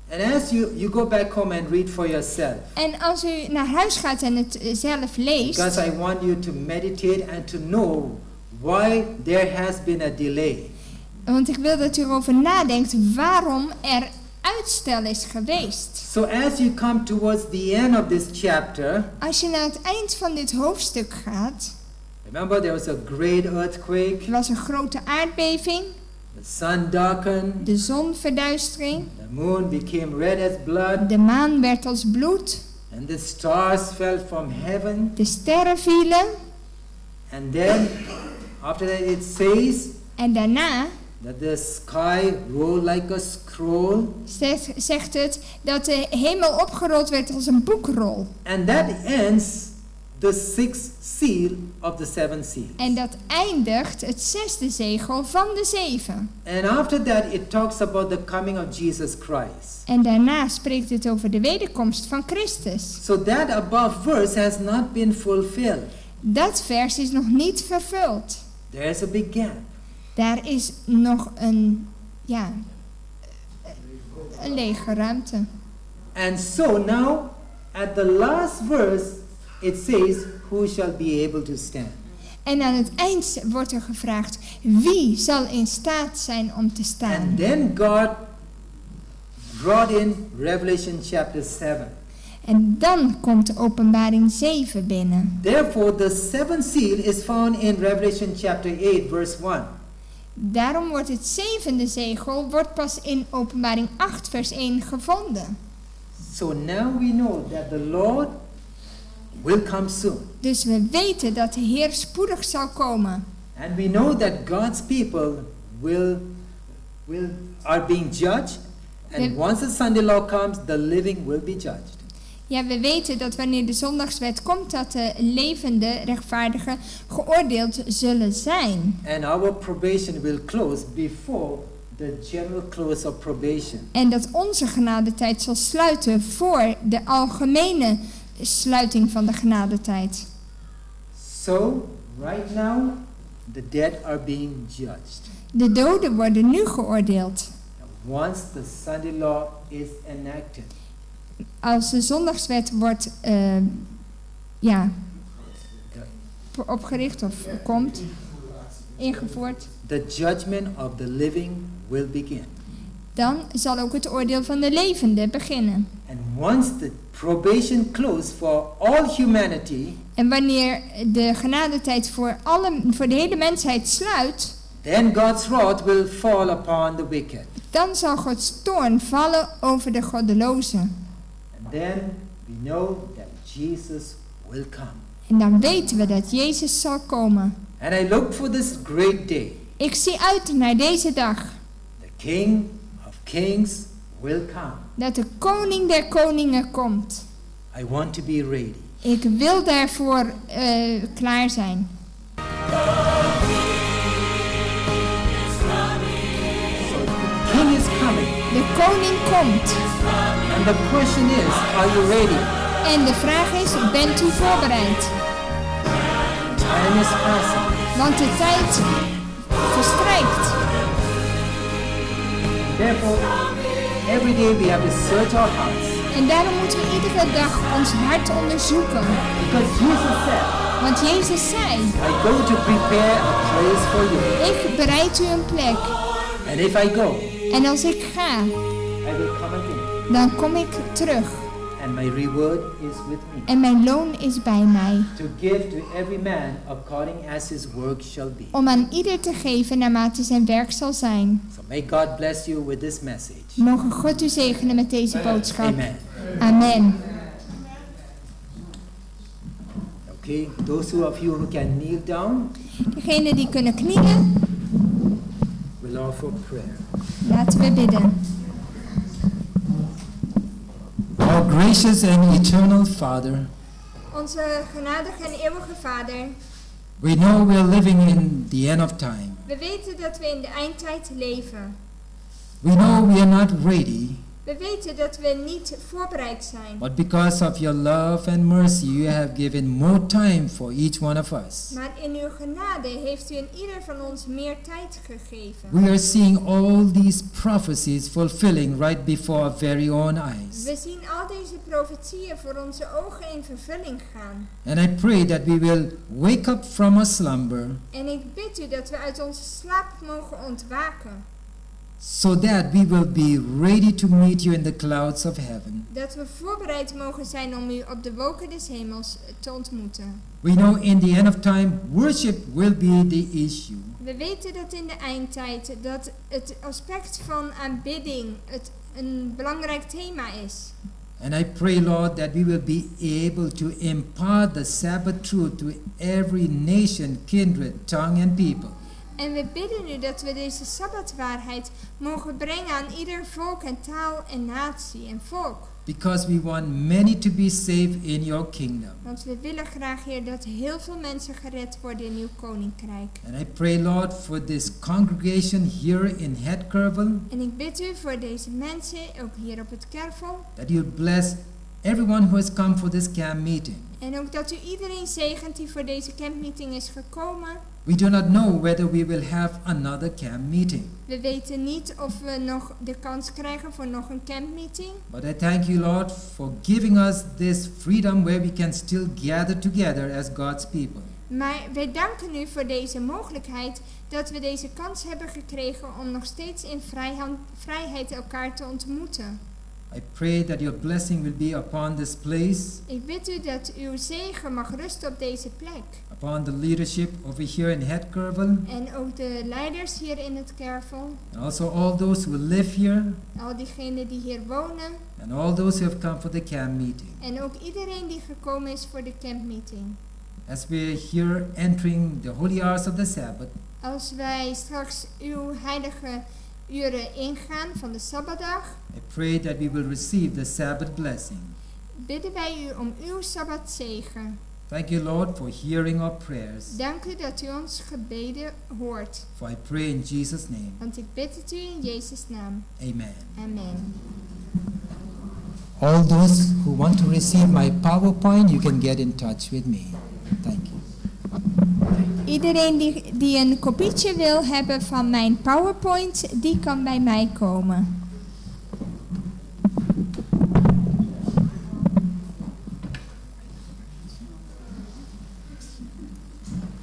And as you, you go back home and read for yourself, En als u naar huis gaat en het eh, zelf leest, because I want you to meditate and to know why there has been a delay. want ik wil dat u erover nadenkt waarom er uitstel is geweest. So as you come towards the end of this chapter, Als je naar het eind van dit hoofdstuk gaat, remember there was a great earthquake, er was een grote aardbeving, the sun darkened, de zonverduistering, the moon became red as blood, de maan werd als bloed, and the stars fell from heaven. de sterren vielen And then after that it says en daarna that the sky rolled like a scroll. zegt, zegt het dat de hemel opgerold werd als een boekrol. And that ends the sixth seal of the seven seals. En dat eindigt het zesde zegel van de zeven. And after that, it talks about the coming of Jesus Christ. En daarna spreekt het over de wederkomst van Christus. So that above verse has not been fulfilled. Dat vers is nog niet vervuld. There's a big gap. Daar is nog een, ja, een lege ruimte. And so now, at the last verse, it says, Who shall be able to stand? En aan het eind wordt er gevraagd, wie zal in staat zijn om te staan? And then God brought in Revelation chapter 7. En dan komt openbaring 7 binnen. Therefore, the seventh seal is found in Revelation chapter 8, verse 1. Daarom wordt het zevende zegel wordt pas in openbaring 8 vers 1 gevonden. So now we know that the Lord will come soon. Dus we weten dat de Heer spoedig zal komen. And we know that God's people will, will are being judged. And We- once the Sunday law comes, the living will be judged. Ja, we weten dat wanneer de zondagswet komt, dat de levende rechtvaardigen geoordeeld zullen zijn. And our probation will close before the general close of probation. En dat onze genadetijd zal sluiten voor de algemene sluiting van de genadetijd. So, right now, the dead are being judged. De doden worden nu geoordeeld. Once the Sunday law is enacted, Als de zondagswet wordt eh, ja, opgericht of komt, ingevoerd, the judgment of the living will begin. dan zal ook het oordeel van de levenden beginnen. And once the probation closed for all humanity, En wanneer de genadetijd voor, alle, voor de hele mensheid sluit, then God's wrath will fall upon the wicked. dan zal Gods toorn vallen over de goddelozen. And then we know that Jesus will come. En dan weten we dat Jezus zal komen. And I look for this great day. Ik zie uit naar deze dag, The King of Kings will come. dat de koning der koningen komt. I want to be ready. Ik wil daarvoor eh, klaar zijn. King is coming. De koning komt. And the question is, are you ready? En de vraag is, bent u voorbereid? Time is passing. Want de tijd verstrijkt. Therefore, every day we have to search our hearts. En daarom moeten we iedere dag ons hart onderzoeken. Because Jesus said, Want Jezus zei, I go to prepare a place for you. ik bereid u een plek. And if I go, En als ik ga, I will come again. dan kom ik terug. And my reward is with me. En mijn loon is bij mij. To give to every man according as his work shall be. Om aan ieder te geven naarmate zijn werk zal zijn. So may God bless you with this message. Mogen God u zegenen met deze boodschap. Amen. Amen. Okay, those who of you who can kneel down Degenen die kunnen knielen, will offer prayer. laten we bidden. Our gracious and eternal Father, Onze genadige en eeuwige Vader, we know we are living in the end of time. we weten dat we in de eindtijd leven. We know we are not ready. We weten dat we niet voorbereid zijn. But because of your love and mercy, you have given more time for each one of us. Maar in uw genade heeft u in ieder van ons meer tijd gegeven. We are seeing all these prophecies fulfilling right before our very own eyes. We zien al deze profetieën voor onze ogen in vervulling gaan. And I pray that we will wake up from our slumber En ik bid u dat we uit onze slaap mogen ontwaken. So that we will be ready to meet you in the clouds of heaven. Dat we voorbereid mogen zijn om u op de wolken des hemels te ontmoeten. We know in the end of time, worship will be the issue. We weten dat in de eindtijd dat het aspect van aanbidding het een belangrijk thema is. And I pray, Lord, that we will be able to impart the Sabbath truth to every nation, kindred, tongue, and people. En we bidden u dat we deze sabbatwaarheid mogen brengen aan ieder volk en taal en natie en volk. Because we want many to be saved in your kingdom. Want we willen graag, Heer, dat heel veel mensen gered worden in uw koninkrijk. And I pray, Lord, for this congregation here in Het Kervel, En ik bid u voor deze mensen, ook hier op het kervel. That you bless everyone who has come for this camp meeting. En ook dat u iedereen zegent die voor deze campmeeting is gekomen. We do not know whether we will have another camp meeting. We weten niet of we nog de kans krijgen voor nog een campmeeting. But I thank you, Lord, for giving us this freedom where we can still gather together as God's people. Maar wij danken u voor deze mogelijkheid dat we deze kans hebben gekregen om nog steeds in vrijheid elkaar te ontmoeten. I pray that your blessing will be upon this place, Ik bid u dat uw zegen mag rusten op deze plek. Upon the leadership over here in Het Kervel, En ook de leiders hier in het kervel. And also all those who live here, Al diegenen die hier wonen. And all those who have come for the camp meeting. En ook iedereen die gekomen is voor de campmeeting. As we're here entering the holy hours of the Sabbath, Als wij straks uw heilige uren ingaan van de Sabbatdag, I pray that we will receive the Sabbath blessing. Bidden wij u om uw Sabbatzegen. Thank you, Lord, for hearing our prayers. Dank u dat u ons gebeden hoort. For I pray in Jesus' name. Want ik bid het u in Jezus' naam. Amen. Amen. All those who want to receive my PowerPoint, you can get in touch with me. Thank you. Iedereen die, die een kopietje wil hebben van mijn PowerPoint, die kan bij mij komen.